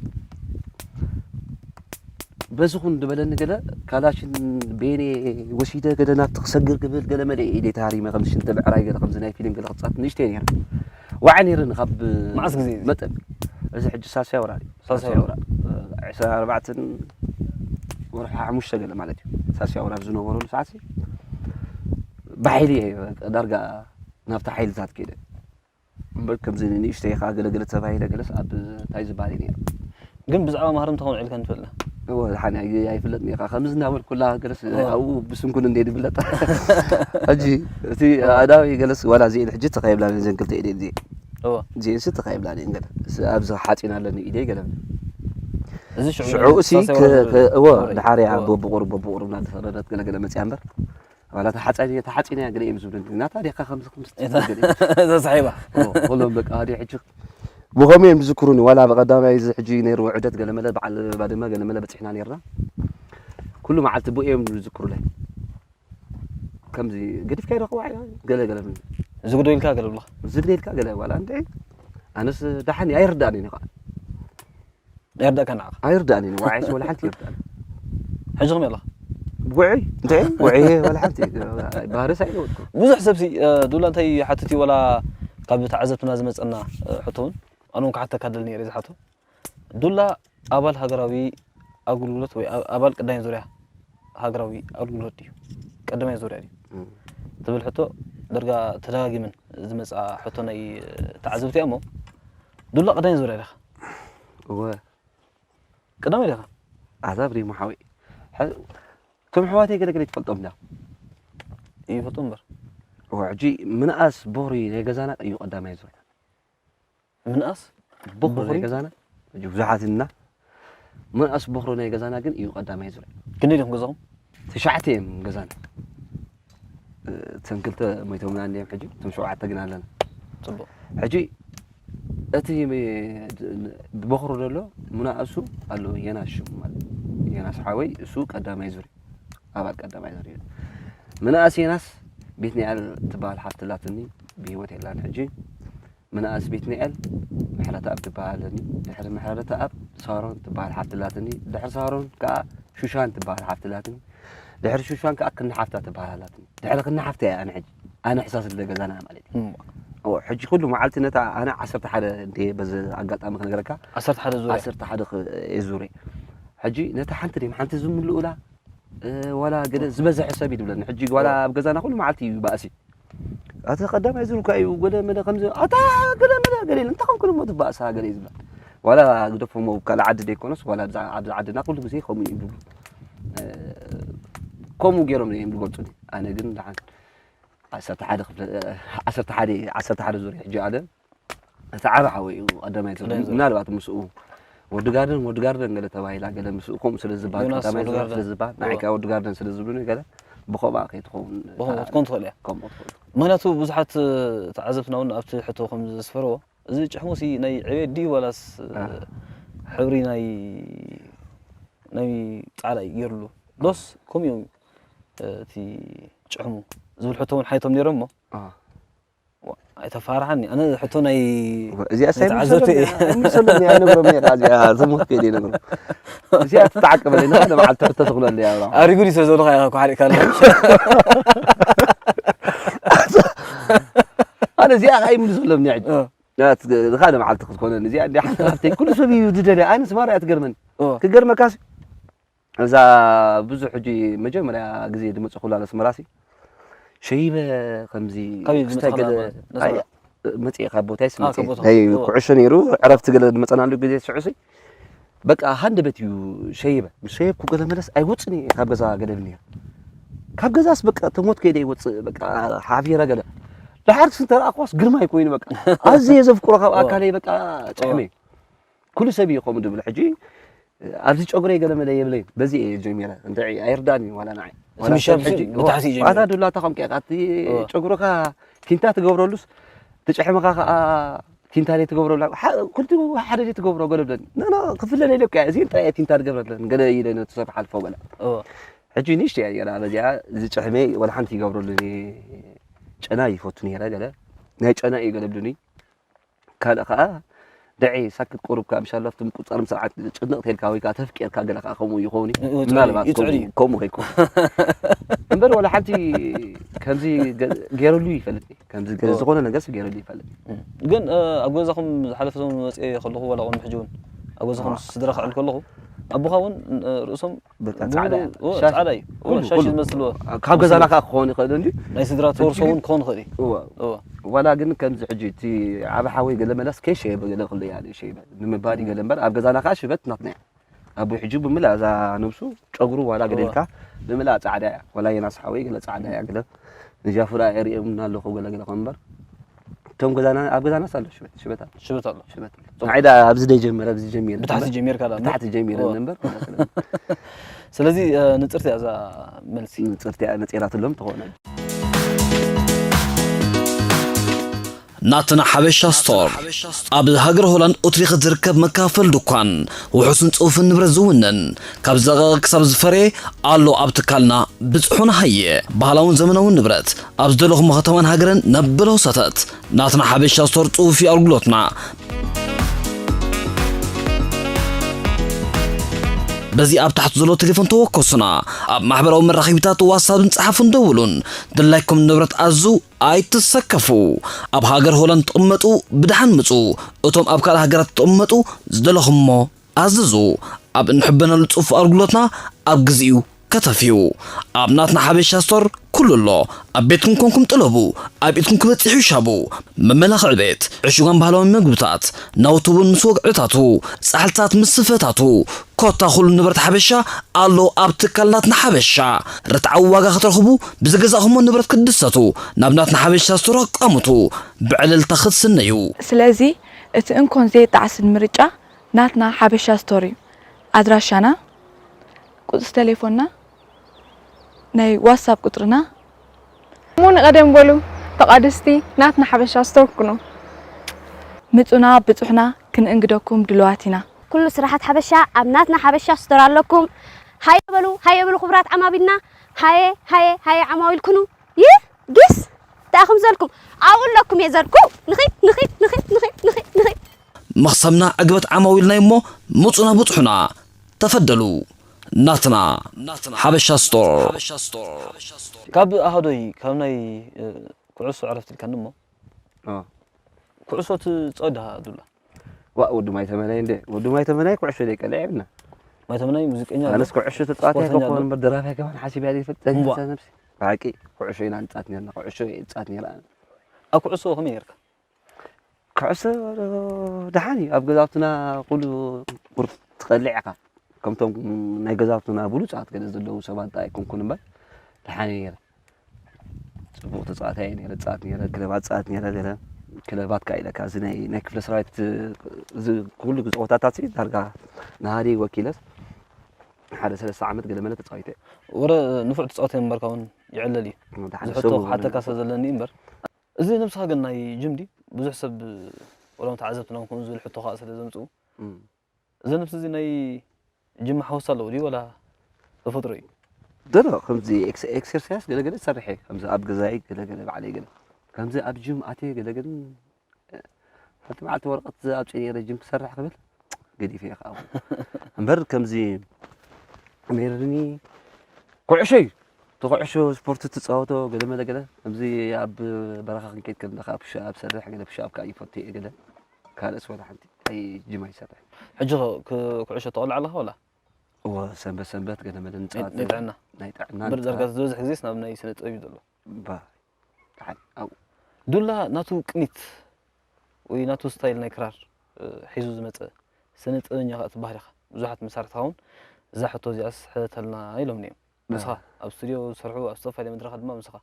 በዚ ኹን ዝበለኒ ገለ ካላሽን ቤኔ ወሲደ ገለ ናብቲ ክሰግር ክብል ገለ መለ ኢደ ተሃሪመ ከም ሽንተ ብዕራይ ገለ ከምዚ ናይ ፊልም ገለ ክጻት ንእሽተይ ነይረ ዋዓ ነይርኒ ካብ መዓስ ግዜ እዩ? መጠን እዚ ሕጂ ሳስያ ወራር እዩ ሳስያ ሳስያ ወራር ዕስራ ኣርባዕተን ወርሒ ሓሙሽተ ገለ ማለት እዩ ሳስያ ወራር ዝነበረሉ ሰዓት ብሓይሊ እየ ዳርጋ ናብቲ ሓይልታት ከይደ እምበር ከምዚ ንእሽተይ ከዓ ገለገለ ተባሂለ ገለስ ኣብ እንታይ ዝበሃል እዩ ነይሩ ግን ብዛዕባ ማህረምታ ከምኡ ኢልካ ንፈልጥ ኢና እወ ሓን ኣይፍለጥን ኢኻ ከምዚ እናበልኩላ ገለስ ኣብኡ ብስንኩል እንደ ዝፍለጥ ሕጂ እቲ ኣዳዊ ገለስ ዋላ እዚኤን ሕጂ ተኸይብላ ዘን ክልተ ኢደ እዚኤ እወ እዚኤንሲ ተኸይብላ እየን ገለ ኣብዚ ሓፂን ኣለኒ ኢደይ ገለ እዚ ሽዑ ሽዑ እሲ ሳሰ ወረደ እወ ወረደ። ድሓር እያ እወ። በብቑሩብ በብቑሩብ እናተሰረደት ገለገለ መፅያ እምበር ዋላ ተሓፃኒ ተሓፂና እያ ገለ እዮም ዝብለኒ ናታ ዲኻ ከምዚ ከምዚ ትብል ገለ ተሳሒባ ኩሎም በቃ ዲ ሕጂ ብኸምኡ እዮም ዝዝክሩኒ ዋላ ብቐዳማይ እዚ ሕጂ ነይሩ ውዕደት ገለመለ በዓል ባድመ ገለመለ በፂሕና ነርና ኩሉ መዓልቲ ብኡ እዮም ዝዝክሩለይ ከምዚ ገዲፍካ ይረኽዋ ገለ ገለ ዝግዶ ኢልካ ገለ ብልኻ ዝግደ ኢልካ ገለ ዋላ እንደ ኣነስ ደሓን ኣይርዳእን እዩ ከዓ የርዳእካ ንዓኻ ኣይርዳእን እዩ ዋዓይስ ወላ ሓንቲ ይርዳእን ሕጂ ከመይ ኣለኻ ውዒ እንታይ ውዒ ወላ ሓንቲ ባህርስ ኣይለወጥኩ ብዙሕ ሰብሲ እ፣ ዱላ እንታይ ሓትት እዩ ወላ ካብ ተዓዘብትና ዝመፀና እ፣ ሕቶ እውን ኣነ እውን ክሓተካ ደል ነይረ ዝሓቶ ዱላ ኣባል ሃገራዊ ኣገልግሎት ወይ ኣ- ኣባል ቀዳማይ ዙርያ ሃገራዊ ኣገልግሎት ድዩ ቀዳማይ ዙርያ ድዩ ትብል ሕቶ ደርጋ ተደጋጊመን ዝመፅኣ ሕቶ ናይ እ፣ ተዓዘብቲ እያ እሞ ዱላ ቀዳማይ ዙርያ ዲኻ እወ ቀዳማይ ዲኻ ኣዛብ ሪሙ ሓወይ ሐ- እቶም ኣሕዋተይ ገለገለ ትፈልጦም ዳ ይፈልጦ እምበር እወ ሕጂ ምንኣስ ቦኽሪ ናይ ገዛና እዩ ቀዳማይ ዙርያ ምንኣስ ቦኽሪ ናይ ቦኽሪ? ገዛና ሕጂ ብዙሓት እና ምንኣስ ቦኽሪ ናይ ገዛና ግን እዩ ቀዳማይ ዙርያ ክንደይ ዲኹም ገዛኹም ትሽዓተ እዮም ገዛና እተን ክልተ ሞይቶምና እንዲዮም ሕጂ እቶም ሸውዓተ ግን ኣለና ፅቡቅ ሕጂ እቲ ቦኽሩ ዘሎ ምንኣሱ ኣሎ የናስ ሽሙ ማለት የናስ ሓወይ እሱ ቀዳማይ ዙርያ ኣባል ቀዳማይ ዙርያ ምንኣስ የናስ ቤት ንያል ትበሃል ሓፍቲ ላትኒ ብህይወት የላን ሕጂ ምንኣስ ቤት ንያል ምሕረተኣብ ትበሃለኒ ድሕሪ ምሕረተኣብ ሳሮን ትበሃል ሓፍቲ ላትኒ ድሕሪ ሳሮን ከዓ ሹሻን ትበሃል ሓፍቲ ላትኒ ድሕሪ ሹሻን ከዓ ክኒ ሓፍታ ትበሃል ኣላትኒ ድሕሪ ክኒ ሓፍታ እያ ኣነ ሕጂ ኣነ ሕሳስ ዝለ ገዛና ማለት እዩ ሕጂ ኩሉ መዓልቲ ነታ ኣነ ዓሰርተ ሓደ እንደ በዚ ኣጋጣሚ ክነገረካ ዓሰርተ ሓደ ዙርያ ዓሰርተ ሓደ እየ ዙረ ሕጂ ነታ ሓንቲ ድም ሓንቲ ዝምልኡላ ዋላ ገለ ዝበዝሐ ሰብ ይድብለኒ ሕጂ ዋላ ኣብ ገዛና ኩሉ መዓልቲ እዩ ባእሲ ኣቲ ቀዳማይ ዝሩካ እዩ ገለ መለ ከምዚ ኣታ ገለ መለ ገለ ኢለ እንታይ ከም ክልሞ ትባእሳ ገለ እዩ ዝብላ ዋላ ግደፎሞ ካልእ ዓዲ ደይኮነስ ዋላ ኣብዚ ዓድና ኩሉ ግዜ ከምኡ እዩ ዝብሉ ከምኡ ገይሮም እዮም ዝገልፁኒ ኣነ ግን ደሓን ዓሰርተ ሓደ ክፍለ ዓሰርተ ሓደ ዓሰርተ ሓደ ዙርያ ሕጂ ኣለ እቲ ዓቢ ሓወይ እዩ ቀዳማይ ዙርያ ምናልባት ምስኡ ወዲ ጋርደን ወዲ ጋርደን ገለ ተባሂላ ገለ ምስኡ ከምኡ ስለ ዝበሃል ቀዳማይ ዙርያ ስለ ዝበሃል ንዓይካ ወዲ ጋርደን ስለ ዝብሉኒ ገለ ብኸምኣ ከይትኸውን ብኸምኡ ክትኮን ትኽእል እያ ከምኡ ትኽእል ምክንያቱ ብዙሓት ተዓዘብትና እውን ኣብቲ ሕቶ ከም ዝስፈርዎ እዚ ጭሕሙ ሲ ናይ ዕቤት ድዩ ዋላስ ሕብሪ ናይ ናይ ጻዕዳ እዩ ገይሩሉ ዶስ ከምኡ እዮም እቲ ጭሕሙ ዝብል ሕቶ እውን ሓይቶም ነይሮም እሞ ኣይተፋርሓኒ ኣነ ሕቶ ናይ እዚኣ ሳይምሰሎም ኣይነግሮም እየ እዚኣ ዝሞት ከይደ ይነግሮም እዚኣ ትተዓቀበለይ ንሓደ መዓልቲ ሕቶ ትኽለለ እያ ኣሪጉ ድዩ ስለዘብለኻ ኢኻ ኩሓሪእካ ኣሎ ኣነ እዚኣ ከዓ ይምልሰሎም እያ ሕጂ ንኻደ መዓልቲ ክትኮነኒ እዚኣ እንዲ ሓንቲ ሃብተይ ኩሉ ሰብ እዩ ዝደልያ ኣነ ስማር እያ ትገርመኒ ክገርመካሲ እዛ ብዙሕ ሕጂ መጀመርያ ግዜ ዝመፅኹላ ኣስመራሲ ሸይበ ከምዚ ካበይ ክስታይ ዝመፅኻ ገለ ነበር? ነስመራ? ኣይ፣ መፅእ ካብ ቦታይ ካብ ቦታኹም። ናይ እወ። ኩዕሾ ነይሩ ዕረፍቲ ገለ ዝመፀናሉ ግዜ ስዑሲ በቃ ሃንደበት እዩ ሸይበ ምስ ሸየብኩ ገለ መለስ ኣይወፅን እየ ካብ ገዛ ገለ ብልያ ካብ ገዛስ በቃ ተሞት ከይደ ይወፅእ በቃ ሓፊረ ገለ ድሓር ስንተረኣኳስ ግርማይ ኮይኑ በቃ ኣዝየ ዘፍቅሮ ካብ እወ። ኣካለይ በቃ ጭሕመ ኩሉ ሰብ እዩ ከምኡ ድብል ሕጂ ኣብዚ ጨጉረይ ገለ መለ የብለይን በዚ እየ ጀሚረ እንተ ኣይርዳእን እዩ ዋላ ንዓይ ዋላ ስሚሻ ሰብ ብስ- ሕጂ ብታሕሲ እዩ ጀሚረ። ዋታ ዱላ ተኸምቅያ ካብቲ እወ። ጨጉርካ ኪንታ ትገብረሉስ ትጭሕምኻ ከዓ ቲንታ ደይ ትገብሮ ብላ፣ ሓ-፣ ኩሉ ሓደ ደይ ትገብሮ ገለ ብለኒ። ኖ፣ ኖ፣ ክፍለለይ ኢለ እኮ እየ፣ እዚ ጥራይ እየ ቲንታ ዝገብረለን፣ ገለ ኢለ ነቲ ሰብ ሓልፎ ገለ። እዎ። ሕጂ ንእሽተይ እያ ነይራ፣ በዚኣ እዚ ጭሕመይ ወላ ሓንቲ ይገብረሉኒ። ጨና ይፈቱ ነይረ ገለ። ናይ ጨና እዩ ገለ ብሉኒ። ካልእ ከኣ ደዒ ሳክት ቁሩብ ከኣ ምሻሎ ኣብቲ ምቁጽጻር ምስ ሰዓት ጭንቕ ተልካ ወይ ከኣ ተፍቂርካ ገለ ከኣ ከምኡ ይኸውን እዩ። እ፣ እ፣ ምናልባት ይጽዕር ከምኡ፣ እዩ። ከምኡ ከይኮን። እምበር ወላ ሓንቲ ከምዚ ገ-፣ ገይረሉ ይፈልጥ እዩ። ከምዚ ገለ ኦ። ዝኾነ ነገርስ ገይረሉ ይፈልጥ። እም። ግን፣ እ፣ ኣብ ገዛኹም ዝሓለፈ ሰሙን መጽኤ ከለኹ ዋላ እውን ሕጂ እውን ኣብ ገዛኹም ዋ። ስድራ ክዕል ከለኹ ኣቦኻ እውን፣ እ፣ ርእሶም በቃ ብሙሉ-፣ ጻዕዳ እያ። ኦ፣ ሻሽ ጻዕዳ እዩ። ኦ፣ ኩሉ፣ ሻሽ ኩሉ። ዝመስልዎ። ካብ ገዛና ከኣ ክኸውን ይኽእል እንድዩ። ናይ ስድራ ተወርሶ ሕጂ እውን ግን ክኸውን ይኽእል እዩ። እወ። እወ። ዋላ ግን ከምዚ ሕጂ እቲ ዓቢ ሓወይ ገለ መላስ ከይሸየበ ገለ ክልያ ዘይሸይበ ንምባል እዩ ገለ እምበር ኣብ ገዛና ከኣ ሽበት ናትና እያ። ኣቦይ ሕጂ ብምልኣ እዛ ነብሱ ጨጉሩ ዋላ ገለ እወ። ኢልካ ብምልኣ ጻዕዳ እያ። ዋላ የናስ ሓወይ ገለ ጻዕዳ እያ ገለ ንጃፉራ እየ ርእየምና ኣለኹ ገለ ገለ ከም እምበር እቶም ገዛና፣ ኣብ ገዛናስ ኣሎ ሽበት፣ ሽበት ኣሎ። ሽበት ኣሎ። ሽበት ኣሎ። ጽቡቕ። ንዓይ ደኣ ኣብዚ ደይ ጀመረ፣ ኣብዚ ጀሚረ ብታሕቲ እምበር፣ ጀሚርካ ደኣ እምበር። ብታሕቲ ጀሚረ እወ። እምበር፣ ስለዚ፣ እ፣ ንጽርቲ እያ እዛ መልሲ። ንጽርቲ እያ ነጺራትሎም ትኾነ። ናትና ሓበሻ ስቶር ኣብ ሃገር ሆላንድ ኡትሪኽት ዝርከብ መካፈል ድኳን ውሑስን ጽፉፍን ንብረት ዝውንን ካብ ዝደቐቐ ክሳብ ዝፈረየ ኣሎ ኣብ ትካልና ብጽሑና ሃየ። ባህላውን ዘመናውን ንብረት ኣብ ዝደለኹሞ ከተማን ሃገርን ነብሎ ሰተት ናትና ሓበሻ ስቶር ጽፉፍ ኣገልግሎትና። በዚ ኣብ ታሕቲ ዘሎ ቴሌፎን ተወከሱና። ኣብ ማሕበራዊ መራኸቢታት ዋትሳፕን ጸሓፉን ደውሉን። ድላይኩም ንብረት ኣዝዙ ኣይትሰከፉ። ኣብ ሃገር ሆላንድ ትቕመጡ ብደሓን ምጹ። እቶም ኣብ ካልእ ሃገራት ትቕመጡ ዝደለኹሞ ኣዝዙ። ኣብ እንሕበነሉ ጽፉፍ ኣገልግሎትና ኣብ ግዚኡ ከተፍዩ። ኣብ ናትና ሓበሻ ስቶር ኩሉ ኣሎ። ኣብ ቤትኩም ኮንኩም ጥለቡ፣ ኣብ ኢድኩም ክበጽሕ ይሻቡ። መመላኽዒ ቤት፣ ዕሹጋን ባህላዊ መግብታት፣ ናውቲ ቡን ምስ ወግዕታቱ፣ ጻሕልታት ምስ ስፈታቱ፣ ኮታ ኩሉ ንብረት ሓበሻ ኣሎ ኣብ ትካል ናትና ሓበሻ። ርትዓዊ ዋጋ ክትረኽቡ፣ ብዝገዛእኹሞ ንብረት ክትድሰቱ፣ ናብ ናትና ሓበሻ ስቶር ኣቋምቱ፣ ብዕልልታ ክትስነዩ። ስለዚ እቲ እንኮን ዘየጣዕስን ምርጫ ናትና ሓበሻ ስቶር እዩ። ኣድራሻና፣ ቁጽሪ ቴሌፎንና፣ ናይ ዋትሳፕ ቁጽርና። እሞ ንቐደም በሉ ተቓደስቲ ናትና ሓበሻ ስቶር ኩኑ። ምጹና ብጹሕና ክንእንግደኩም ድልዋት ኢና። ኩሉ ስራሓት ሓበሻ ኣብ ናትና ሓበሻ ስቶር ኣለኩም። ሃየ በሉ፣ ሃየ በሉ ክቡራት ዓማዊልና። ሃየ፣ ሃየ፣ ሃየ ዓማዊል ኩኑ። ይህ ጊስ እንታይ ኢኹም ዘልኩም? ኣብኡ ኣለኩም እየ ዘልኩ። ንኺድ፣ ንኺድ፣ ንኺድ፣ ንኺድ፣ ንኺድ፣ ንኺድ። መኽሰብና ዕግበት ዓማዊልና እሞ ምጹና ብጹሑና። ተፈደሉ። ናትና ሓበሻ ስቶር። ካብ ኣሃዶይ፣ ካብ ናይ፣ እ፣ ኩዕሶ ዕረፍቲ ኢልካኒ እሞ፣ ኦ። ኩዕሶ ትጻወት ዲኻ ዱላ? ዋእ፣ ወዲ ማይ ተመናይ እንደ፣ ወዲ ማይ ተመናይ ኩዕሾ ደይቀልዕ የብልና። ማይ ተመናይ ሙዚቀኛ ኣሎ? ኣነስ ኩዕሾ ተጻዋታይ ስፖርተኛ ኣይኮንኩን ኣሎ? እምበር ደራፋይ ከማን ሓሲበ ኣይፈልጥን እምቧ። ነብሲ። ብሓቂ ኩዕሾ ኢና ንጻወት ነርና፣ ኩዕሾ እየ እጻወት ነይረ ኣነ። ኣብ ኩዕሶ ከመይ ነርካ? ኩዕሶ ደሓን እዩ። ኣብ ገዛውትና ኩሉ ቁሩብ ትቐልዕ ኢኻ። ከምቶም ናይ ገዛውትና ብሉጻት ገለ ዘለዉ ሰባት ኣይኮንኩን እምበር ደሓን እየ ነይረ። ጽቡቕ ተጻዋታይ እየ ነይረ፣ እጻወት ነይረ፣ ክለባት እጻወት ነይረ ገለ። ክለባት ከኣ ኢለካ፣ እዚ ናይ፣ ናይ ክፍለ ሰራዊት፣ እዚ ኩሉ ጸወታታት ዳርጋ ናሃዲ ወኪለስ ሓደ ሰለስተ ዓመት ገለ መለ ተጻዊተ። ወረ ንፉዕ ተጻዋታይ ምንባርካ እውን ይዕለል እዩ። ደሓን ዝሕቶ ሰው ክሓተካ ስለ ዘለኒ እምበር። እዚ ነብስኻ ግን ናይ ጅም ድዩ? ብዙሕ ሰብ፣ ወላ እውን ተዓዘብትና እውን ከምኡ ዝብል ሕቶ ከኣ ስለ ዘምጽኡ። እም። እዚ ነብሲ እዚ ናይ ጅም ሓወስ ኣለዎ ድዩ ወላ ተፈጥሮ እዩ? ዶ፣ ዶ፣ ከምዚ ኤክስ-፣ ኤክሰርሳይስ ገለ ገለ ዝሰርሕ እየ። ከምዚ ኣብ ገዛይ ገለ ገለ ባዕለይ ገለ። ከምዚ ኣብ ጅም ኣትየ ገለ ግን፣ እ፣ ሓንቲ መዓልቲ ወረቐት ኣውፅእ ነይረ ጅም ክሰርሕ ክብል ገዲፈ እየ ከዓ። እምበር ከምዚ ነይርኒ ኩዕሾ እዩ። እቲ ኩዕሾ ስፖርት ትፃወቶ ገለ መለ ገለ። ከምዚ ኣብ በረኻ ክንከይድ ከለና ከዓ ፑሽ ኣብ ሰርሕ ገለ ፑሽ ኣብ ከዓ ይፈቱ እየ ገለ። ካልእስ ወላ ሓንቲ ኣይ ጅም ኣይሰርሕን። ሕጂ ኸ ክ-፣ ኩዕሾ ተቐልዕ ኣለኻ ወላ? እወ፣ ሰንበት ሰንበት ገለ መለ ናይ፣ ንጻወት ናይ ጥዕና? ናይ ጥዕና እምበር ንጻወት። ዳርጋ ዝበዝሕ ግዜስ ናብ ናይ ስነ ጥበብ እዩ ዘሎ። እምባ፣ ደሓን፣ ኣብኡ። ዱላ ናቱ ቅኒት ወይ ናቱ ስታይል ናይ ክራር፣ እ፣ ሒዙ ዝመጸ ስነ ጥበበኛ ከኣ ትበሃል ኢኻ። ብዙሓት መሳርሕትኻ እውን እዛ ሕቶ እዚኣስ ሕተተልና ኢሎምኒ እዮም። ንስኻ እ። ኣብ ስቱድዮ ዝሰርሑ፣ ኣብ ዝተፈላለየ መድረኻት ድማ ምሳኻ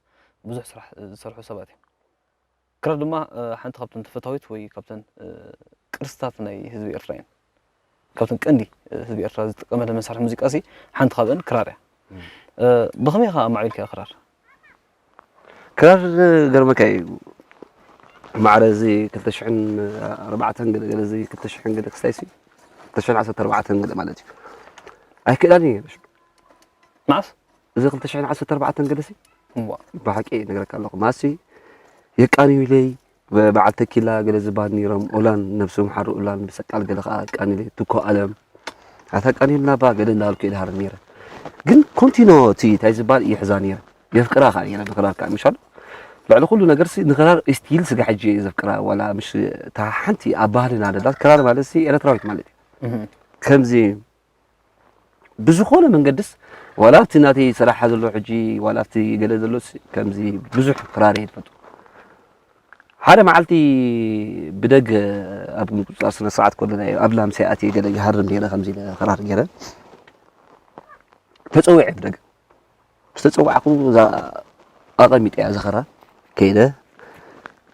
ብዙሕ ስራሕ ዝሰርሑ ሰባት እዮም። ክራር ድማ፣ እ፣ ሓንቲ ካብተን ተፈታዊት ወይ ካብተን፣ እ፣ ቅርስታት ናይ ህዝቢ ኤርትራ እየን። ካብተን ቀንዲ፣ እ፣ ህዝቢ ኤርትራ ዝጥቀመለን መሳርሒ ሙዚቃ ሲ ሓንቲ ካብአን ክራር እያ። እም። እ፣ ብኸመይ ኢኻ ኣማዕቢልካዮ ክራር? ክራር ዝገርመካ እዩ። ማዕረ እዚ ክልተ ሽሕን ኣርባዕተን ገለ ገለ እዚ ክልተ ሽሕን ገለ ክስታይ ሲ ክልተ ሽሕን ዓሰርተ ኣርባዕተን ገለ ማለት እዩ ኣይክእላን እዩ። መዓስ እዚ ክልተ ሽሕን ዓሰርተ ኣርባዕተን ገለ ሲ እዋ ብሓቂ ይነግረካ ኣለኹ ማሲ የቃንዩለይ በዓል ተኪላ ገለ ዝበሃል ነይሮም ኦላን ነብሱ ምሓሩ ኦላን ብሰቃል ገለ ከዓ የቃንዩለይ ትኮ ኣለም ኣታ ቃንዩልና ባ ገለ እንዳልኩ ይድሃር ነይረ ግን ኮንቲኖ እቲ እንታይ ዝበሃል ይሕዛ ነይረ የፍቅራ ከዓ ነይረ ንክራር ከዓ ምሻሉ ልዕሊ ኩሉ ነገር ሲ ንክራር ስቲል ስጋ ሕጂ እየ ዘፍቅራ ዋላ ምሽ እታ ሓንቲ ኣብ ባህልና ደላት ክራር ማለት ሲ ኤረትራዊት ማለት እዩ ከምዚ ብዝኾነ መንገድስ ዋላ ኣብቲ ናተይ ሰላሓ ዘሎ ሕጂ ዋላ ኣብቲ ገለ ዘሎስ ከምዚ ብዙሕ ክራር እየ ዝፈቱ ሓደ መዓልቲ ብደገ ኣብ ምቁፅፃር ስነ ስርዓት ከሎ ናይ ኣብ ላምሰይ ኣትየ ገለ ይሃርም ነይረ ከምዚ ኢለ ክራር ገይረ ተፀዊዐ ብደገ ምስ ተፀዋዕኩ እዛ ኣቐሚጠ እያ እዛ ክራር ከይደ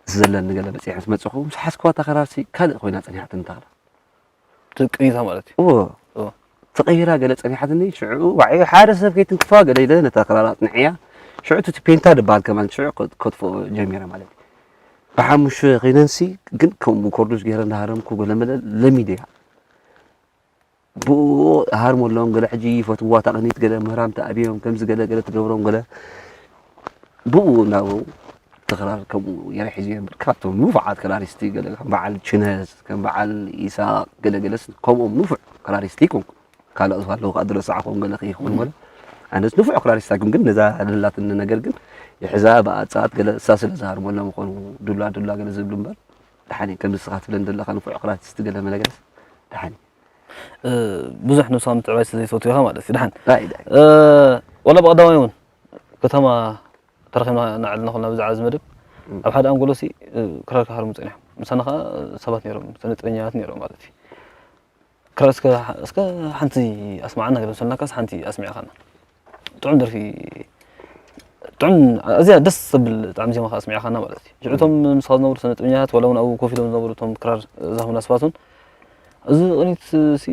ዘለኒ ገለ በፂሐ ምስ መፅኹ ምስ ሓዝክዋ እታ ክራር ሲ ካልእ ኮይና ፀኒሓትኒ እታ ክራር ትቅኒታ ማለት እዩ እዎ እዎ ተቐይራ ገለ ጸኒሓትኒ ሽዑ ዋዒ ሓደ ሰብ ከይትንክፋ ገለ ኢለ ነታ ክራር ኣጽንዕያ ሽዑ እቲ ፔንታ ድበሃል ከማን ሽዑ ከጥፍኦ ጀሚረ ማለት እዩ ብሓሙሽተ ኮይነንሲ ግን ከምኡ ኮርዱስ ገይረ እንዳሃረምኩ ገለመለ ለሚደያ ብኡ ሃርመሎም ገለ ሕጂ ይፈትዋ ታቕኒት ገለ ምህራም ተኣብዮም ከምዚ ገለ ገለ ትገብሮም ገለ ብኡ እናበው ተኽራር ከምኡ የረ ሒዙ የንብር ካብቶም ንፉዓት ክራሪስቲ ገለ ከም በዓል ችነዝ ከም በዓል ኢሳቅ ገለ ገለስ ከምኦም ንፉዕ ክራሪስቲ ይኮንኩ ካልኦት ኣለዉ ከዓ ድረስዓኹም ገለ ከይኸውን ወለ ኣነስ ንፉዕ ክራሪስት ኣይኩም ግን ነዛ ደላትኒ ነገር ግን ይሕዛ ብኣጻት ገለ እሳ ስለ ዝሃርመሎም ይኾኑ ዱላ ዱላ ገለ ዝብሉ እምበር ደሓን ከም ንስኻ ትብለን ዘለኻ ንፉዕ ክራሪስቲ ገለ መለገለስ ደሓን ብዙሕ ነብስኻ ምትዕባይ ስለ ዘይትፈትው ኢኻ ማለት እዩ ድሓን ዳይ ዳይ ወላ ብቐዳማይ እውን ከተማ ተረኺብና እናዓለና ኮልና ብዛዕባ እዚ መደብ ኣብ ሓደ ኣንጎሎ ሲ ክራር ክሃርሙ ፀኒሖም ምሳና ከዓ ሰባት ነይሮም ሰነጥበኛታት ነይሮም ማለት እዩ ክራር እስከ እስከ ሓንቲ ኣስማዓና ገለ ምሰልናካስ ሓንቲ ኣስሚዕኻና ጥዑም ደርፊ ጥዑም ኣዝያ ደስ ትብል ጣዕሚ ዜማ ከዓ ኣስሚዕኻና ማለት እዩ ሽዑ እቶም ምሳኻ ዝነበሩ ሰነጥበኛታት ዋላ እውን ኣብኡ ኮፍ ኢሎም ዝነበሩ እቶም ክራር ዝሃቡና ሰባት እውን እዚ ቅኒት ሲ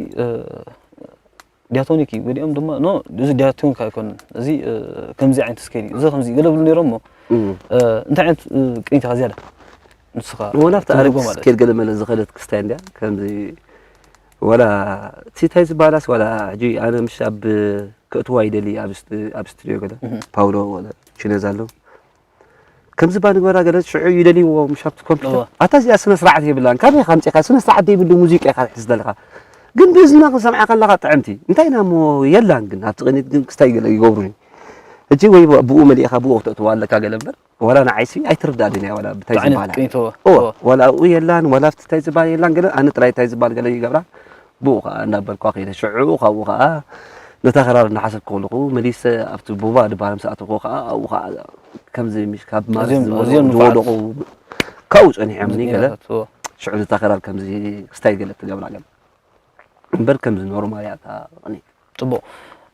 ዲያቶኒክ እዩ ገሊኦም ድማ ኖ እዚ ዲያቶኒክ ኣይኮነን እዚ ከምዚ ዓይነት ስኬል እዩ እዚ ከምዚ ገለ ብሉ ነይሮም እሞ እንታይ ዓይነት ቅኒት ኢኻ ዝያዳ ንስኻ ወላ ኣብቲ ኣረግ ትብልዎ ማለት ስኬል ገለ መለ ዝኸደት ክስታይ እንድያ ከምዚ ወላ እቲ እንታይ ዝበሃላስ ወላ ሕጂ ኣነ ምሽ ኣብ ከእትዋ ይደሊ ኣብ ስት- ኣብ ስቱዲዮ ገለ ፓውሎ ወለ ቺነዝ ኣለዉ ከምዚ ባ ንግበራ ገለ ሽዑ ይደልይዎ ምሽ ኣብቲ ኮምፒተር እወ። ኣታ እዚኣ ስነ ስርዓት የብላን ካበይ ኢኻ ኣምፂእካ ስነ ስርዓት ዘይብሉ ሙዚቃ ኢኻ ትሕዝ ዘለኻ ግን ብእዝንና ክንሰምዓ ከለኻ ጥዕምቲ እንታይ ኢና እሞ የላን ግን ኣብቲ ቅኒት ግን ክስታይ ገለ ይገብሩኒ ሕጂ ወይ ብኡ መሊእኻ ብኡ ክተእትዋ ኣለካ ገለ እምበር ዋላ ንዓይሲ ኣይትርዳእን እያ ዋላ ብታይ ብዓይነት ዝበሃላ ቅኒት እወ እወ እወ ዋላ ኣብኡ የላን ዋላ ኣብቲ እንታይ ዝበሃል የላን ገለ ኣነ ጥራይ እንታይ ዝበሃል ገለ ይገብራ ብኡ ከዓ እንዳበልኳ ከይደ ሽዑ ካብኡ ከዓ ነታ ክራር እናሓሰብኩ ከለኹ መሊሰ ኣብቲ ቡባ ድበሃል ምስ ኣተኹ ከዓ ኣብኡ ከዓ ከምዚ ምሽ ካብ ማለት ኣዝዮም- ዝወደቑ- ኣዝዮም ንፉዓት ዝወደቑ ካብኡ ፀኒሖምኒ ገለ ሙዚቀኛታት እወ ሽዑ ነታ ክራር ከምዚ ክስታይ ገለ ትገብራ ገለ እምበር ከምዚ ኖርማል እያ እታ ቅኒት ፅቡቕ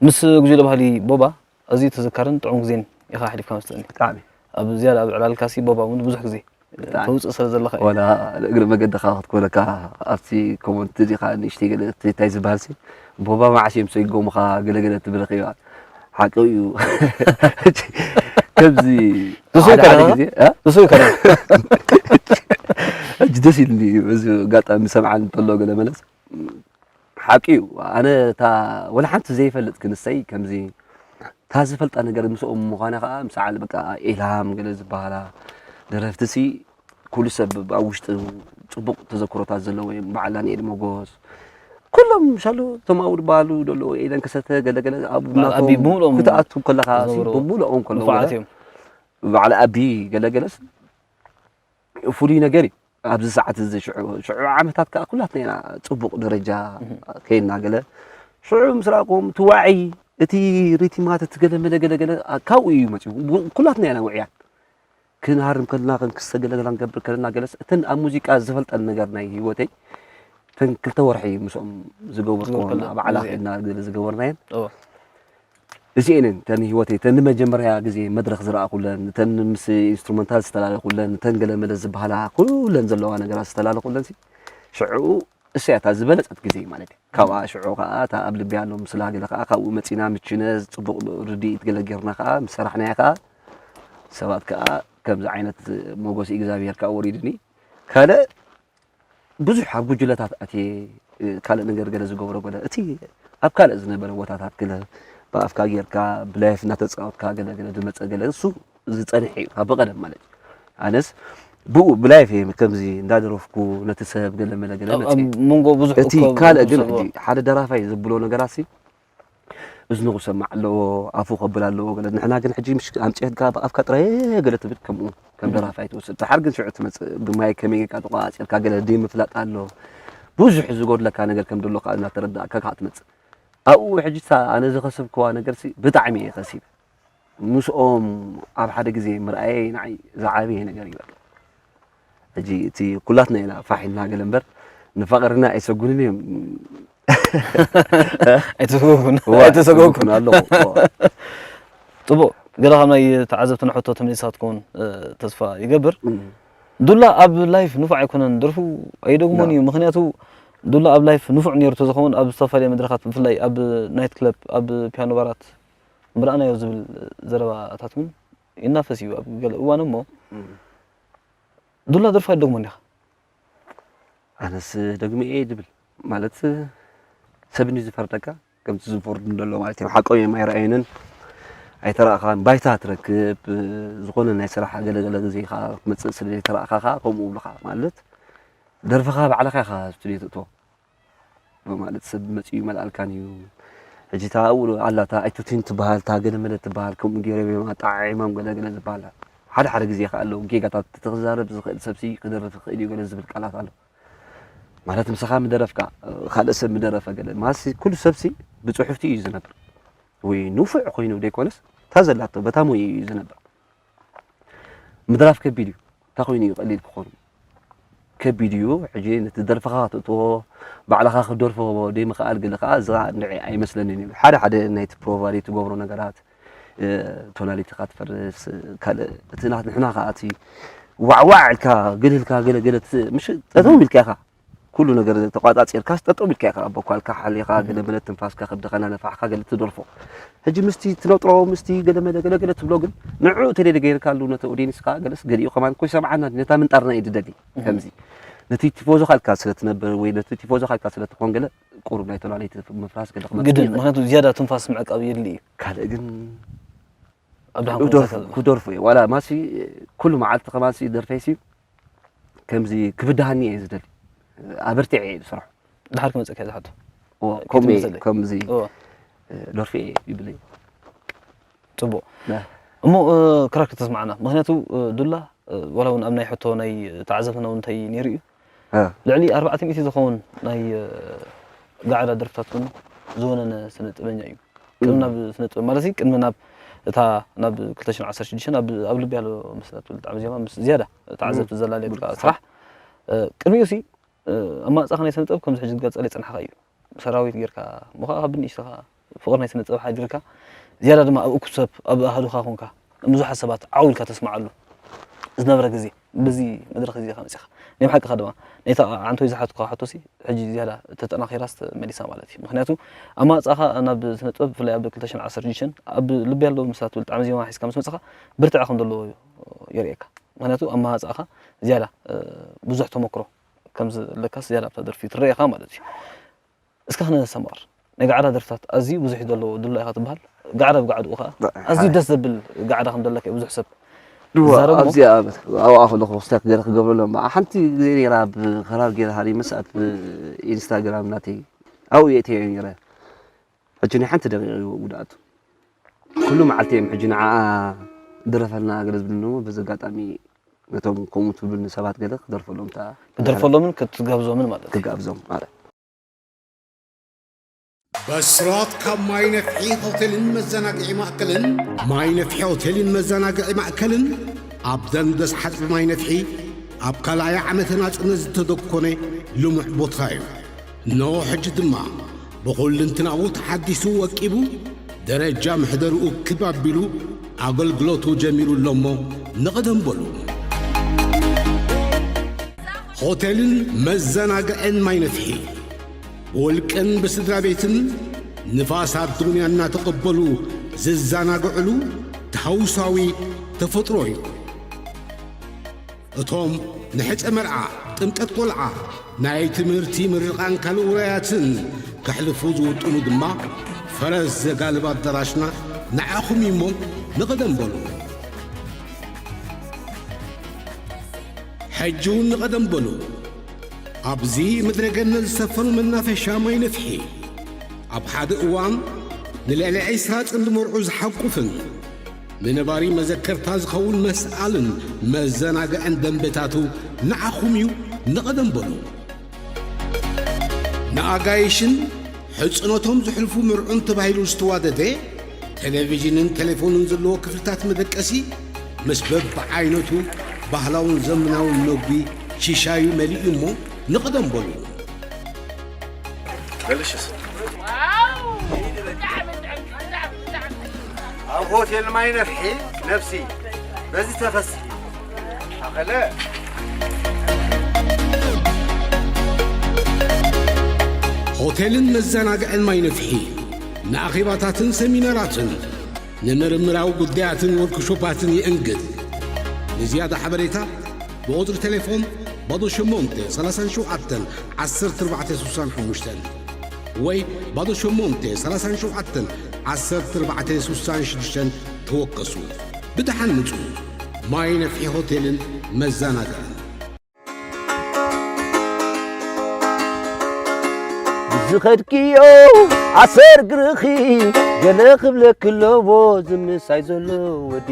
ምስ ጉጅለ ባህሊ ቦባ ኣዝዩ ተዘካርን ጥዑም ግዜን ኢኻ ኣሕሊፍካ መስለኒ ብጣዕሚ ኣብ ዝያዳ ኣብ ዕላልካሲ ቦባ እውን ብዙሕ ግዜ ብጣዕሚ። ተውፅእ ስለ ዘለኻ እዩ ዋላ እግሪ መገድኻ ክትኮነካ ኣብቲ ኮመንት እዚኻ ንእሽተይ ገለ እቲ እንታይ ዝበሃል ሲ ቦባ መዓስ እዮም ሰይጎምኻ ገለገለ ትብል ረኺባ ሓቂ እዩ ከምዚ ንሱ ሓደ ሓደ ይከረኻ? ግዜ እ? ንሱ ይከረን ሕጂ ደስ ኢልኒ እዩ እዚ ኣጋጣሚ ሰምዓን እንተሎ ገለ መለስ ሓቂ እዩ ኣነ እታ ወላ ሓንቲ ዘይፈልጥ ክንሰይ ከምዚ እታ ዝፈልጣ ነገር ምስኦም ምዃነ ከዓ ምስ ዓል በቃ ኢልሃም ገለ ዝበሃላ ደረፍቲ ሲ ኩሉ ሰብ ኣብ ውሽጢ ፅቡቕ ተዘክሮታት ዘለዎ እዮም በዓል ዳንኤል ሞጎስ ኩሎም ሻሉ እቶም ኣብኡ ዝበሃሉ ደለዎ ኤለን ከሰተ ገለገለ ኣብ በዓል ኣቢ ብምልኦም ክትኣቱ ከለካ ዝነበሩ ብምልኦም ከለዎ ንፉዓት እዮም በዓል ኣቢ ገለገለስ ፍሉይ ነገር እዩ ኣብዚ ሰዓት እዚ ሽዑ ዓመታት ከዓ ኩላትና ኢና ፅቡቕ ደረጃ ከይና ገለ ሽዑ ምስ ረኣኩም እቲ ዋዒ እቲ ሪቲማት እቲ ገለመለ ገለገለ ካብኡ እዩ መፅኡ ኩላትና ኢና ውዕያት ክንሃርም ከለና ክንክሰ ገለገላ ንገብር ከለና ገለስ እተን ኣብ ሙዚቃ ዝፈልጠን ነገር ናይ ህይወተይ እተን ክልተ ወርሒ ምስኦም ዝገበርኩ ዝገበርኩ በዓላ ግዜ። ከይድና ገለ ዝገበርናየን እወ። እዚኤንን እተን ህይወተይ እተን ንመጀመርያ ግዜ መድረክ ዝረኣኩለን እተን ምስ ኢንስትሩመንታት ዝተላለኩለን እተን ገለመለ ዝበሃላ ኩለን ዘለዋ ነገራት ዝተላለኩለን ሲ ሽዑ እሰያታ ዝበለፀት ግዜ ማለት እዩ ካብኣ ሽዑ ከዓ እታ ኣብ ልቢ ኣሎ ምስላ ገለ ከዓ ካብኡ መፂና ምችነ ፅቡቅ ርድኢት ገለ ጌርና ከዓ ምስ ሰራሕናያ ከዓ ሰባት ከዓ ከምዚ ዓይነት ሞጎስ እግዚኣብሔር ከዓ ወሪድኒ ካልእ ብዙሕ ኣብ ጉጅለታት ኣትየ፣ ካልእ ነገር ገለ ዝገብሮ ገለ፣ እቲ ኣብ ካልእ ዝነበረ ቦታታት ገለ ብኣፍካ ጌርካ ብላይፍ እናተጻወትካ ገለ ገለ ዝመጸ ገለ፣ እሱ ዝጸንሐ እዩ ካብ ቀደም ማለት እዩ። ኣነስ ብኡ ብላይፍ እየ ከምዚ እንዳደረፍኩ ነቲ ሰብ ገለ መለ ገለ ኣብ መጽእ። ኣብ መንጎ ብዙሕ እቲ እኮ ካልእ ግን ሰብ ሕጂ ሓደ ደራፋይ ዘብሎ ነገራት ሲ እዝኑ ክሰማዕ ኣለዎ፣ ኣፉ ከብል ኣለዎ ገለ። ንሕና ግን ሕጂ ምሽ ኣምጺእካ ብኣፍካ ጥራይ ገለ ትብል፣ ከምኡ ከም ደራፋይ ትወስድ። ደሓር ግን ሽዑ ትመጽእ፣ ብማይ ከመይ ጌርካ ተቋጺርካ ገለ ደይ ምፍላጥ ኣሎ። ብዙሕ ዝጎድለካ ነገር ከም ደሎ ከኣ እናተረዳእካ ከኣ ትመጽእ። ኣብኡ ሕጂ እታ ኣነ ዝኸሰብክዋ ነገር ሲ ብጣዕሚ እየ ከሲበ። ምስኦም ኣብ ሓደ ግዜ ምርኣየይ ንዓይ ዝዓበየ ነገር እዩ በቃ። ሕጂ እቲ ኩላትና ኢና ፋሕ ኢልና ገለ እምበር ንፋቐርና ኣይሰጉንን እዮም። ኣይተሰጎጉን ዋ፣ ኣይተሰጎጉን ኣይሰጉን ኣለኹ። ዋ። ጽቡቕ። ገለ ካብ ናይ ተዓዘብትና ሕቶ ተመሊሳ ትከውን እ፣ ተስፋ ይገብር። እም። ዱላ ኣብ ላይፍ ንፉዕ ኣይኮነን፣ ደርፉ ኣይደግሞን ላ። እዩ። ምኽንያቱ ዱላ ኣብ ላይፍ ንፉዕ ነይሩ ተዝኸውን ኣብ ዝተፈላለየ መድረኻት፣ ብፍላይ ኣብ ናይት ክለብ፣ ኣብ ፒያኖ ባራት ምርኣናዮ ዝብል ዘረባታት እውን ይናፈስ እዩ ኣብ ገለ እዋን። እሞ እም። ዱላ ደርፉ ኣይደግሞን ኢኻ? ኣነስ ደግመ እየ ድብል ማለት ሰብ እንድዩ ዝፈርደካ፣ ከምቲ ዝፈርዱ እንደሎ ማለት እዮም። ሓቆም እዮም ኣይረኣዩንን ኣይተረእኻን። ባይታ ትረክብ፣ ዝኾነ ናይ ስራሕ ገለገለ ግዜ ኢኻ ክትመጽእ ስለ ዘይተረእኻ ኸኣ ከምኡ ይብሉኻ። ማለት ደርፍኻ ባዕልኻ ኢኻ ስቱድዮ ትእትዎ። ማለት ሰብ መጺኡ ይመልኣልካን እዩ። ሕጂ እታ ኣብኡ ኣላ እታ ኣይቶቲን ትበሃል፣ እታ ገለመለ ትበሃል፣ ከምኡ ገይሮም እዮም ኣጣዓዒሞም ገለገለ ዝበሃል። ሓደ ሓደ ግዜ ከኣ ኣለዉ ጌጋታት፣ እቲ ክዛረብ ዝኽእል ሰብሲ ክደርፍ ይኽእል እዩ ገለ ዝብል ቃላት ኣሎ። ማለት ምሳኻ ምደረፍካ፣ ካልእ ሰብ ምደረፈ ገለ። ማሲ ኩሉ ሰብሲ ብጽሑፍቲ እዩ ዝነብር። ወይ ንፉዕ ኮይኑ ደይኮነስ፣ እታ ዘላቶ በታ ሞይኡ እዩ ዝነብር። ምድራፍ ከቢድ እዩ። እንታይ ኮይኑ እዩ ቀሊል ክኾን? ከቢድ እዩ። ሕጂ ነቲ ደርፍኻ ክትእትዎ፣ ባዕልኻ ክትደርፎ ደይምኽኣል ገለ ከኣ፣ እዚ ከኣ ንዒ ኣይመስለንን እዩ። ሓደ ሓደ ናይቲ ፕሮቫ ዘይትገብሮ ነገራት፣ እ፣ ቶናሊቲኻ ትፈርስ፣ ካልእ እቲ ናት-፣ ንሕና ከኣ እቲ ዋዕዋዕ ኢልካ፣ ግልህ ኢልካ፣ ገለ ገለ ት-፣ ምሽ ጠጠው ኢልካ ኢኻ። ኩሉ ነገር ተቋጻጺርካስ ጠጠው ኢልካ ኢኻ፣ ቦኳልካ ሓሊኻ፣ ገለ መለ ትንፋስካ፣ ከብድኻ እናነፋሕካ ገለ ትደርፎ። ሕጂ ምስቲ ትነጥሮ፣ ምስቲ ገለ መለ፣ ገለ ገለ ትብሎ ግን፣ ንዕኡ ተደሊ ገይርካሉ ነቲ ኦዲየንስካ፣ ገለስ ገሊኡ ከማን እኮ ይሰምዓና፣ ነታ ምንጣርና እዩ ዝደሊ። ከምዚ ነቲ ቲፎዞ ካልካ ስለ ትነብር ወይ ነቲ ቲፎዞ ካልካ ስለ ትኾን ገለ ቁሩብ ናይ ቶናሊቲ ምፍራስ ገለ ክመጽእ ግድን፣ ይኽእል። ምኽንያቱ ዝያዳ ትንፋስ ምዕቃብ የድሊ እዩ። ካልእ ግን ኣብ ደሓን ክደርፉ ኩነታት ክደርፉ እየ። ዋላ ማሲ ኩሉ መዓልቲ ከማንሲ ደርፈይሲ ከምዚ ክብድሃኒ እየ ዝደሊ። ኣበርቲዐ እየ ዝሰርሖ። ድሓር ክመጽእ እየ ዝሓቶ። እዎ፣ ኪድ ከምዚ መሰለይ። ከምዚ እዎ። ደርፊ እየ ይብል እየ። ጽቡቕ። ና። እሞ እ፣ ክራር ከተስምዓና። ምኽንያቱ እ፣ ዱላ እ፣ ዋላ እውን ኣብ ናይ ሕቶ ናይ ተዓዘብትና እውን እንታይ ነይሩ እዩ። እ። ልዕሊ ኣርባዕተ ሚእቲ ዝኸውን ናይ እ፣ ጋዕዳ ደርፍታት እውን ዝወነነ ስነ ጥበበኛ እዩ። ቅድሚ ናብ ስነ ጥበብ ማለት እዩ፣ ቅድሚ ናብ እታ ናብ ክልተ ሽሕን ዓሰርተ ሽዱሽተን ኣብ ኣብ ልቢ ያሎ መስላት ትብል ጣዕሚ ዜማ ምስ ዝያዳ ተዓዘብቲ ዘላለየትካ ብርቱዕ ስራሕ እ፣ ቅድሚኡ ሲ እ፣ ኣማጻኻ ናይ ስነ ጥበብ ከምዚ ሕጂ ዝገልጸለይ ጽንሓኻ እዩ። ሰራዊት ጌርካ እሞ ኸዓ ካብ ብንእሽተኻ ፍቕሪ ናይ ስነ ጥበብ ሓዲርካ ዝያዳ ድማ ኣብ እኩብ ሰብ ኣብ ኣሃዱኻ ኮንካ ንብዙሓት ሰባት ዓው ኢልካ ተስምዓሉ ዝነበረ ግዜ በዚ መድረኽ እዚ ኢኻ መጺኻ። ናይ ብሓቅኻ ድማ ነታ ዓንቶይ ዝሓትኩኻ ሕቶሲ ሕጂ ዝያዳ ተጠናኺራስ ተመሊሳ ማለት እዩ። ምኽንያቱ ኣማጻኻ ናብ ስነ ጥበብ ብፍላይ ኣብ ክልተ ሽሕን ዓሰርተ ሽዱሽተን ኣብ ልቢ ያለው ምስላ ትብል ጣዕሚ ዜማ ሒዝካ ምስ መጻኻ ብርትዐ ከም ዘለዎ የርእየካ። ምኽንያቱ ኣማጻኻ ዝያዳ እ፣ ብዙሕ ተመክሮ ከም ዘለካስ ዝያዳ ኣብታ ደርፊ ትረአ ኢኻ ማለት እዩ። እስከ ክነስተማቕር። ናይ ጋዕዳ ደርፍታት ኣዝዩ ብዙሕ እዩ ዘለዎ፣ ድሎ ኢኻ ትበሃል። ጋዕዳ ብጋዕድኡ ኸኣ ኣዝዩ ደስ ዘብል ጋዕዳ ከም ዘለካ እዩ ብዙሕ ሰብ ድዋ ዝዛረብ እሞ። ኣብዚኣ ኣብኣ ከለኹ ክስታይ ክገርኽ ክገብረሎም ሓንቲ ግዜ ነይራ ኣብ ኸራር ገይራ ሃሪመስ ኣብ ኢንስታግራም ናተይ ኣብኡ የእተዮ ነይረ። ሕጂ ናይ ሓንቲ ደቂቕ እዩ ጉድኣቱ። ኩሉ መዓልቲ እዮም ሕጂ ንዓኣ ድረፈልና ገለ ዝብልኒ እሞ በዚ ኣጋጣሚ ነቶም ከምኡ ትብሉኒ ሰባት ገለ ክደርፈሎም እታ ክደርፈሎምን ክትጋብዞምን ማለት እዩ። ክጋብዞም ማለት በስራት ካብ ማይ ነፍሒ ሆቴልን መዘናግዒ ማእከልን። ማይ ነፍሒ ሆቴልን መዘናግዒ ማእከልን ኣብ ደንደስ ሓጽቢ ማይ ነፍሒ ኣብ ካልኣይ ዓመተ ናጽነት ዝተደኮነ ልሙዕ ቦታ እዩ። እነሆ ሕጂ ድማ ብኹልንትናኡ ተሓዲሱ ወቂቡ ደረጃ ምሕደርኡ ክብ ኣቢሉ ኣገልግሎቱ ጀሚሩ ኣሎ እሞ ንቕደም በሉ። ሆቴልን መዘናግዕን ማይ ነፍሒ ብውልቅን ብስድራ ቤትን ንፋስ ኣዱንያ እናተቐበሉ ዝዘናግዕሉ ተሃውሳዊ ተፈጥሮ እዩ። እቶም ንሕጸ መርዓ፣ ጥምቀት ቆልዓ፣ ናይ ትምህርቲ ምርቓን ካልእ ውራያትን ከሕልፉ ዝውጥኑ ድማ፣ ፈረስ ዘጋልብ ኣዳራሽና ንዓኹም እዩ እሞ፣ ንቐደም በሉ። ሕጂ እውን ንቐደም በሉ። ኣብዚ ምድረ ገነት ዝሰፈኑ መናፈሻ ማይ ነፍሒ፣ ኣብ ሓደ እዋን ንልዕሊ ዕስራ ጽምዲ መርዑ ዝሓቁፍን ንነባሪ መዘከርታ ዝኸውን መስኣልን መዘናግዕን ደንበታቱ ንዓኹም እዩ፣ ንቐደም በሉ። ንኣጋይሽን ሕጽኖቶም ዝሕልፉ መርዑን ተባሂሉ ዝተዋደደ ቴሌቪዥንን ቴሌፎንን ዘለዎ ክፍልታት መደቀሲ ምስ በብዓይነቱ ባህላውን ዘመናውን መግቢ ሽሻዩ መሊኡ እሞ ንቐደም በሉ። በልሽስ ኣብ ሆቴል ማይ ነፍሒ ነብሲ በዚ ተፈስሒ ኣኸለ ሆቴልን መዘናግዕን ማይ ነፍሒ ንኣኼባታትን ሰሚናራትን ንምርምራዊ ጉዳያትን ወርክሾፓትን ይእንግድ። ንዝያዳ ሓበሬታ ብቑጽሪ ቴሌፎን ባዶ ሸሞንተ ሰላሳን ሸውዓተን ዓሰርተ ኣርባዕተ ስሳን ሓሙሽተን ወይ ባዶ ሸሞንተ ሰላሳን ሸውዓተን ዓሰርተ ኣርባዕተ ስሳን ሽዱሽተን ተወከሱ። ብደሓን ምጹ። ማይ ነፍሒ ሆቴልን መዘናግዕን። ዝኸድክዮ ኣሰር ግርኺ ገለ ክብለኪ ኣለዎ ዝምሳይ ዘሎ ወዲ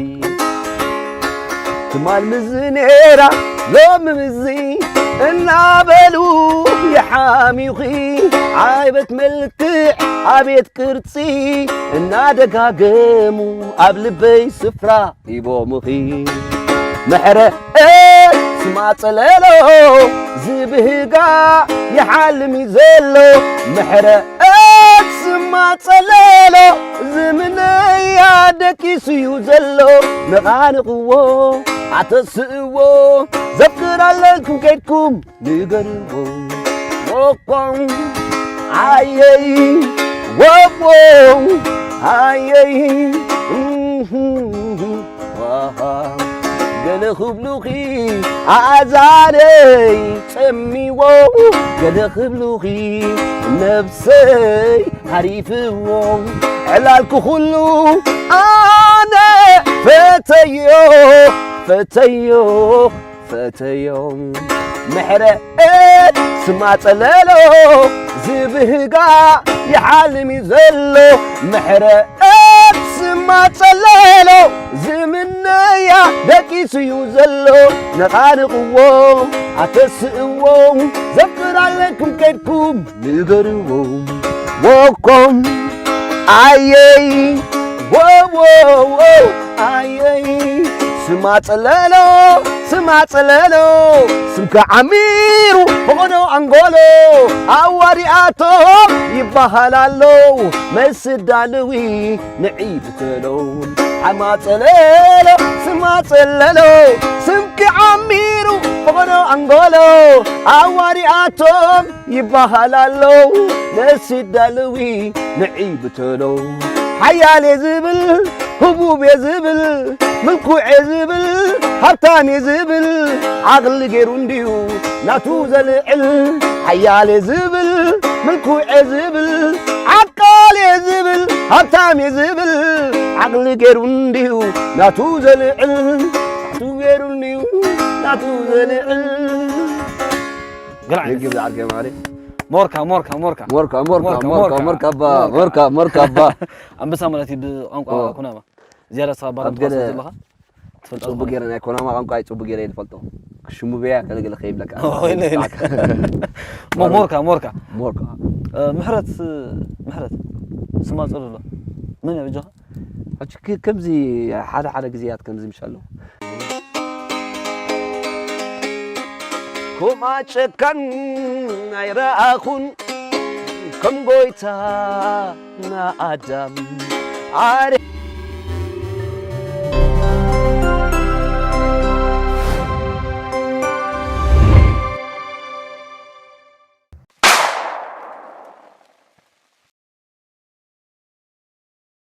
ትማል ምዚ ነራ ሎሚ ምዚ እናበሉ ይሓምዩኺ ዓይበት መልክዕ ኣቤት ቅርጺ እናደጋገሙ ኣብ ልበይ ስፍራ ሂቦምኺ ምሕረት ስማ ጸለሎ ዝብህጋ ይሓልም እዩ ዘሎ ምሕረት ስማ ጸለሎ ዝምነያ ደቂሱ እዩ ዘሎ ነቓንቕዎ ኣተስእዎ ዘፍቅር ኣለልኩም ከድኩም ንገርዎ ዎኮም ኣየይ ዎዎ ኣየይ ገለ ክብሉኺ ኣእዛነይ ጸሚዎ ገለ ክብሉኺ ነብሰይ ሃሪፍዎ ዕላልኩ ኩሉ ኣነ ፈተዮ ፈተዮ ፈተዮም ምሕረት ስማ ጸለሎ ዝብህጋ ይሓልም እዩ ዘሎ ምሕረት ስማ ጸለሎ ዝምነያ ደቂሱ እዩ ዘሎ ነቓንቕዎ ኣተስእዎ ዘፍቅር ኣለኩም ከድኩም ንገርዎ ዎኮም ኣየይ ዎዎ ኣየይ ስማ ጸለሎ ስማ ጸለሎ ስምካ ዓሚሩ ፈቐዶ ኣንጎሎ ኣዋዲኣቶም ይበሃል ኣሎ መስዳልዊ ንዒ ብተሎ ሓማ ጸለሎ ስማ ጸለሎ ስምኪ ዓሚሩ ፈቐዶ ኣንጎሎ ኣዋዲኣቶም ይበሃል ኣሎ ነሲዳልዊ ንዒ ብተሎ ሓያል እየ ዝብል ህቡብ እየ ዝብል ምልኩዕ እየ ዝብል ሃብታም እየ ዝብል ዓቕሊ ገይሩ እንድዩ ናቱ ዘልዕል ሓያል እየ ዝብል ምልኩዕ እየ ዝብል ዓቃል እየ ዝብል ሃብታም እየ ዝብል ዓቕሊ ገይሩ እንድዩ ናቱ ዘልዕል ናቱ ገይሩ እንድዩ ናቱ ዘልዕል ገለ ዓይነት ምግብ ዝዓርከ ማሪ ሞርካ ሞርካ ሞርካ ሞርካ ሞርካ ሞርካ፣ ሞርካ ሞርካ። ሞርካ ባ ሞርካ ሞርካ ባ ኣንበሳ ማለት እዩ ብቋንቋ ኦ። ኩናማ ዝያዳ ስኻ ባረም ኣብ ገለ ትፈልጦ ዘለኻ ትፈልጦ ጽቡቅ ገይረ ናይ ኮናማ ቋንቋ እዩ ጽቡቅ ገይረ ይፈልጦ ክሽሙ በያ ገለገለ ከይብለካ ሞ- ሞርካ ሞርካ ሞርካ እ፣ ምሕረት ምሕረት ስማ ጽሉሎ መን እዩ በጃኻ ሕጂ ክ- ከምዚ ሓደ ሓደ ግዜያት ከምዚ ምሽ ኣለዉ ኮማ ጨካን ኣይረኣኹን ከም ጎይታ ንኣዳም ኣረ